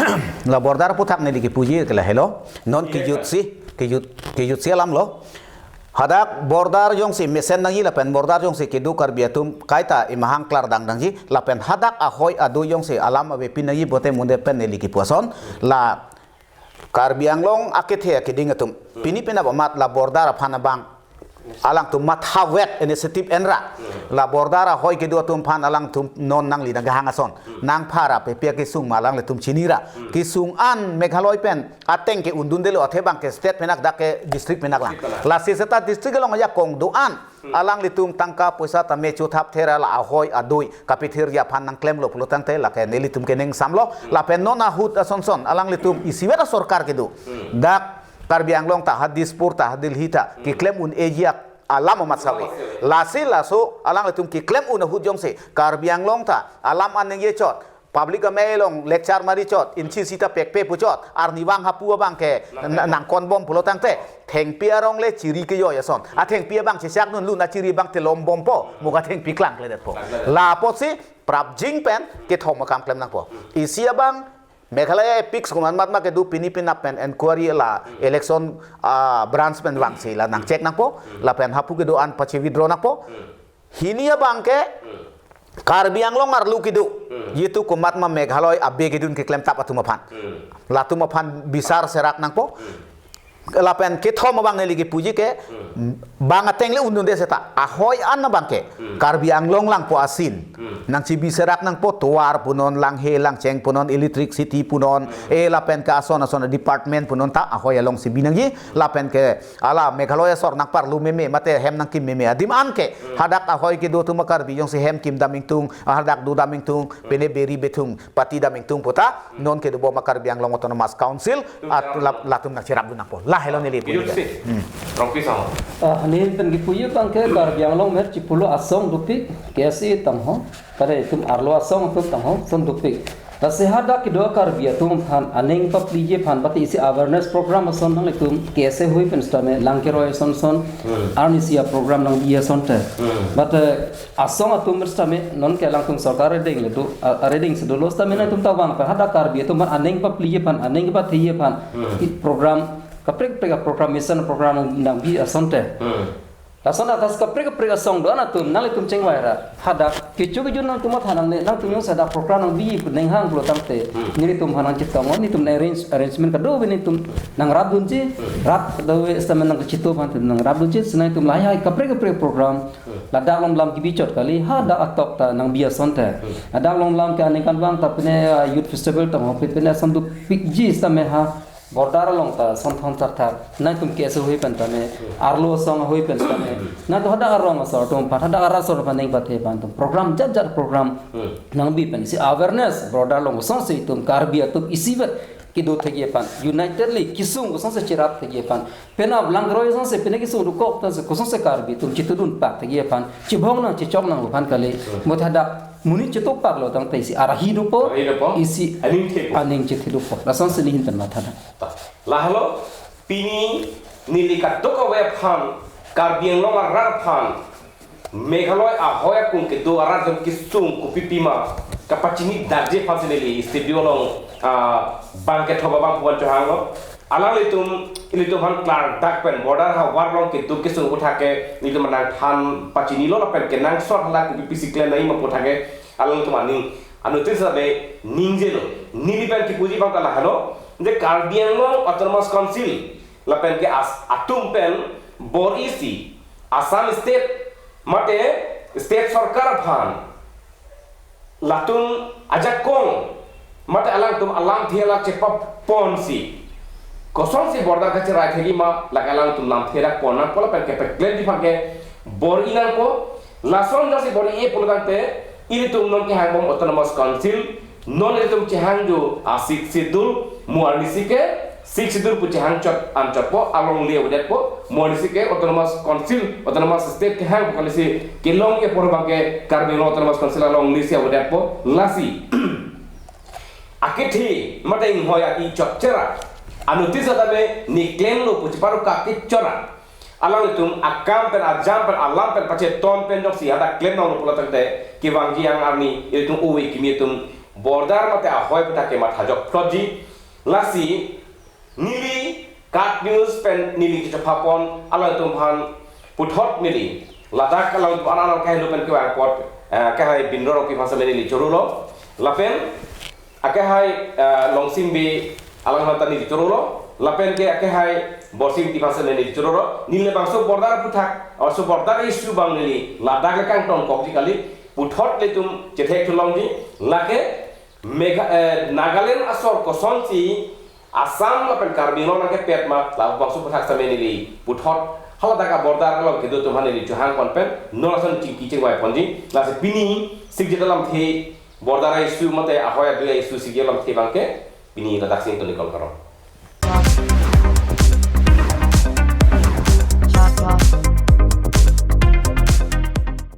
La border aphuthak neli kepuji ke lahelo. Non Iya, kejut iya. si, kejut, kejut si alam lo. Hadak border jongsi mesen nangji lapen border jongsi kedo Karbi atum kaita imahang klardang nangji lapen hadak ahoi adoi jongsi alam avepin nangji pote munde pen neli kepu ason la Karbi Anglong akethe akeding atum. Hmm. Pini penap amat la border aphan abang alangtum mathavet initiative enra. Hmm. La border ahoi kedo atum aphan alangtum non nangli nangkehang ason. Hmm. Nangpha ra pepi akesung ma alanglitum chinira. Hmm. Kesung an Meghalaya pen ateng ke-undundelo athe abangke state pen ak dak ke district pen ak lang. District pen ak. Lasi seta district along ajakong do-an. Hmm. Alanglitum tangka poisa tame chothap thera la ahoi adoi kapithirji aphan nangklemlo pulotangte lake nelitum kening samlo. Hmm. Lapen non ahut asonson alanglitum isivet asorkar kedo. Hmm. Dak Karbi Anglong ta ha Dispur ta ha Delhi ta. Hmm. Keklem un-eji ak alam amat save. Alam amat save. Lasi laso alanglitum keklem un ahut jongsi Karbi Anglong ta alam an ningje chot, public amei along lecture mari chot, inchi sita pekpe pu chot, arnivang hapu abangke Nang na-, nangkonbom pulotangte, thengpi arong le chiri kejoi ason. Athengpi abang chechak nun lun achiri abang telom bompo, mo ka thengpi klangkledetpo. Klangkledet. Lapotsi prapjin pen kethom akam klem nangpo. Isi abang Meghalaya Apex komat mat ma kedo pini penap pen inquiry la Hmm. election, ah, branch pen vangsi la nangcheck nangpo, Hmm. lapen hapu kedo-an pachi-withdraw nangpo. Hmm. Hini abangke Hmm. Karbi Anglong arlo kedo. Hmm. Jitu komat ma Meghalaya abe kedun keklemtap atum aphan. Hmm. Latum aphan bisar serak nangpo. Hmm. Lapen kethom abang neli kepuji ke, Hmm. bang ateng le undunde seta. Ahoi an abangke. Hmm. Karbi Anglong langpo asin. Hmm. Nangchibi serak nangpo tovar punon, langhe langcheng punon, electricity punon, Hmm. eh, lapen ke ason ason department punon ta ahoi alongsi bi nangji. Lapen ke ala Meghalaya asor nangparlu meme mate hem nangkim meme adim an ke. Hmm. Hadak ahoi kedo atum Karbi jongsi hem kim dam ingtung, hadak do dam ingtung, Hmm. pine beri bethung pati dam ingtung puta, non kedo bom a Karbi Anglong Autonomous Council, Tum at jam. lap-, latum nangcherap dun nangpo. Lahelo neli Kejut puji. si. Hmm. Rongpi sang. Ah, neli pen kepuji abangke Karbi Anglong mer chipulo asong dopik, K S A tangho, pada itum arlo asong atum tangho, ason dopik. Lasi hadak kedo Karbi atum aphan, aning papliji aphan, bati isi awareness program ason nanglitum, K S A hoi pen sitame, lang keroi ason son, Hmm. arnisi a-program nangbi asonte. Hmm. But, eh, asong atum sitame non ke alangtum sorkar arideng le do, a-, arideng si dolo sitame nangtum ta vang pen hadak Karbi atum aphan aning papliji aphan, aning patheji aphan Hmm. i program kaprek kaprek program, mission program nangbi asonte. Hmm. Lason atas kaprek kaprek asong do-an atum nanglitum chingvai ra. Hadak kecho kecho nangtum matha nangne, nangtum jongsi hadak program nangbi pu ninghang pulotangte. Hmm. Nelitum aphan nangchetong, nelitum nang arrange, arrangement kadokave nelitum nangrap dunji, Hmm. rap kadokave sitame nangkachito aphan nangrap dunji, si nangtum lahai hai kaprek kaprek program. Hmm. Ladak along lam kebi chot kali, hadak atok ta nangbi asonte. Hmm. Ladak along lam ke aningkanvang ta pine, ah, youth festival tangho, pine ason dopikji sitame ha border along ta sonthon sarthak. Nangtum K S A hoi pen tame, Hmm. arlo asong hoi pen tame. Hmm. Nangtum hadak arong asor atum aphan, hadak arat asor aphan ning pathe aphan tum. Program jat jat program Hmm. nangbi pen si awareness border along asonsi itum Karbi atum isivet kedo thekji aphan, unitedly kesung asonsi cherap thekji aphan. Penap lang keroi asonsi pine kesung dokok ta si kosonsi Karbi atum chitudun pak thekji aphan, chibong nang chichok nang aphan kali. Hmm. Mo hadak monit chito paklo tangte isi arahi dopo, Arahi dopo. isi Aning thepo. aning chithe dopo. Lasonsi neli ahin pen matha nang. Lahelo, pini neli kadokave aphan, Karbi Anglong arat aphan, Meghalaya ahoi akung kedo arat atum kesung kopi pima kapachini darje aphansi neli studio along, ah, bang kethom abang puan chohanglo. Alanglitum, ilitum aphan klardak pen border havar along keduk kesung aphuthak ke ilitum nangthan pachinilo lapen kenangsot hala kopi pisi klem nangji ma aphuthak ke alangtum aning anuttin save ningjelo. Neli pen kipuji abang ta lahelo, je Karbi Anglong Autonomous Council lapen ke as atum pen bor-isi Assam State mate State Sorkar aphan latum ajakong mate alangtum alamthe alak chepaponsi kosonsi border kacherai thekji ma, lake alangtum lamthe dak pon nangpo lapen kepeklemji aphan ke bor-i nangpo. Lason jongsi bor-i-e pulo tangte ilitum non kehangbom Autonomous Council, non ilitum chehangji a Sixth Schedule, mo arnisi ke Sixth Schedule pu chehang chot an chotpo, alongle avedetpo, mo arnisi ke Autonomous Council, Autonomous State kehang pu kalisi kelongji apor abang ke Karbi Anglong Autonomous Council alonglesi avedetpo. Lasi akethe mate inghoi ati chot chera, anuttin setame ne klemlo pu cheparokak ke chora. Alanglitum akam pen ajam pen alam pen pacheton pen jongsi hadak klem nanglo pulo tangte kevangji ang arni ilitum ove kimi atum border mate ahoi aphuthak ke matha jokplotji. Lasi neli KAT News pen neli kechepha pon alangtum aphan puthot neli ladak alangtum anan kahelo pen kevang apot, eh, akehai Bindro Rongpi aphan setame neli chorolo. Lapen akehai, eh, Longsing Bey alangphan ta neli chorolo. Lapen ke akehai Borsing Ingti aphan setame neli chorolo. Neli labangso border aphuthak, laso border issue abang neli ladak le kangtongkokji kali, puthot ilitum chethek thulongji. Lake Megha-, eh, Nagaland asor kosonsi Assam lapen Karbi Anglong nangkepet ma, labangso aphuthak setame neli puthot haladak a-border along kedo atum aphan neli chohang pon pen non ason chingki chingvai ponji. Lasi pini sikjit alamthe, border issue mate ahoi adui issue sikjit alamthe abang ke pini ladak si ington-ik kol karo.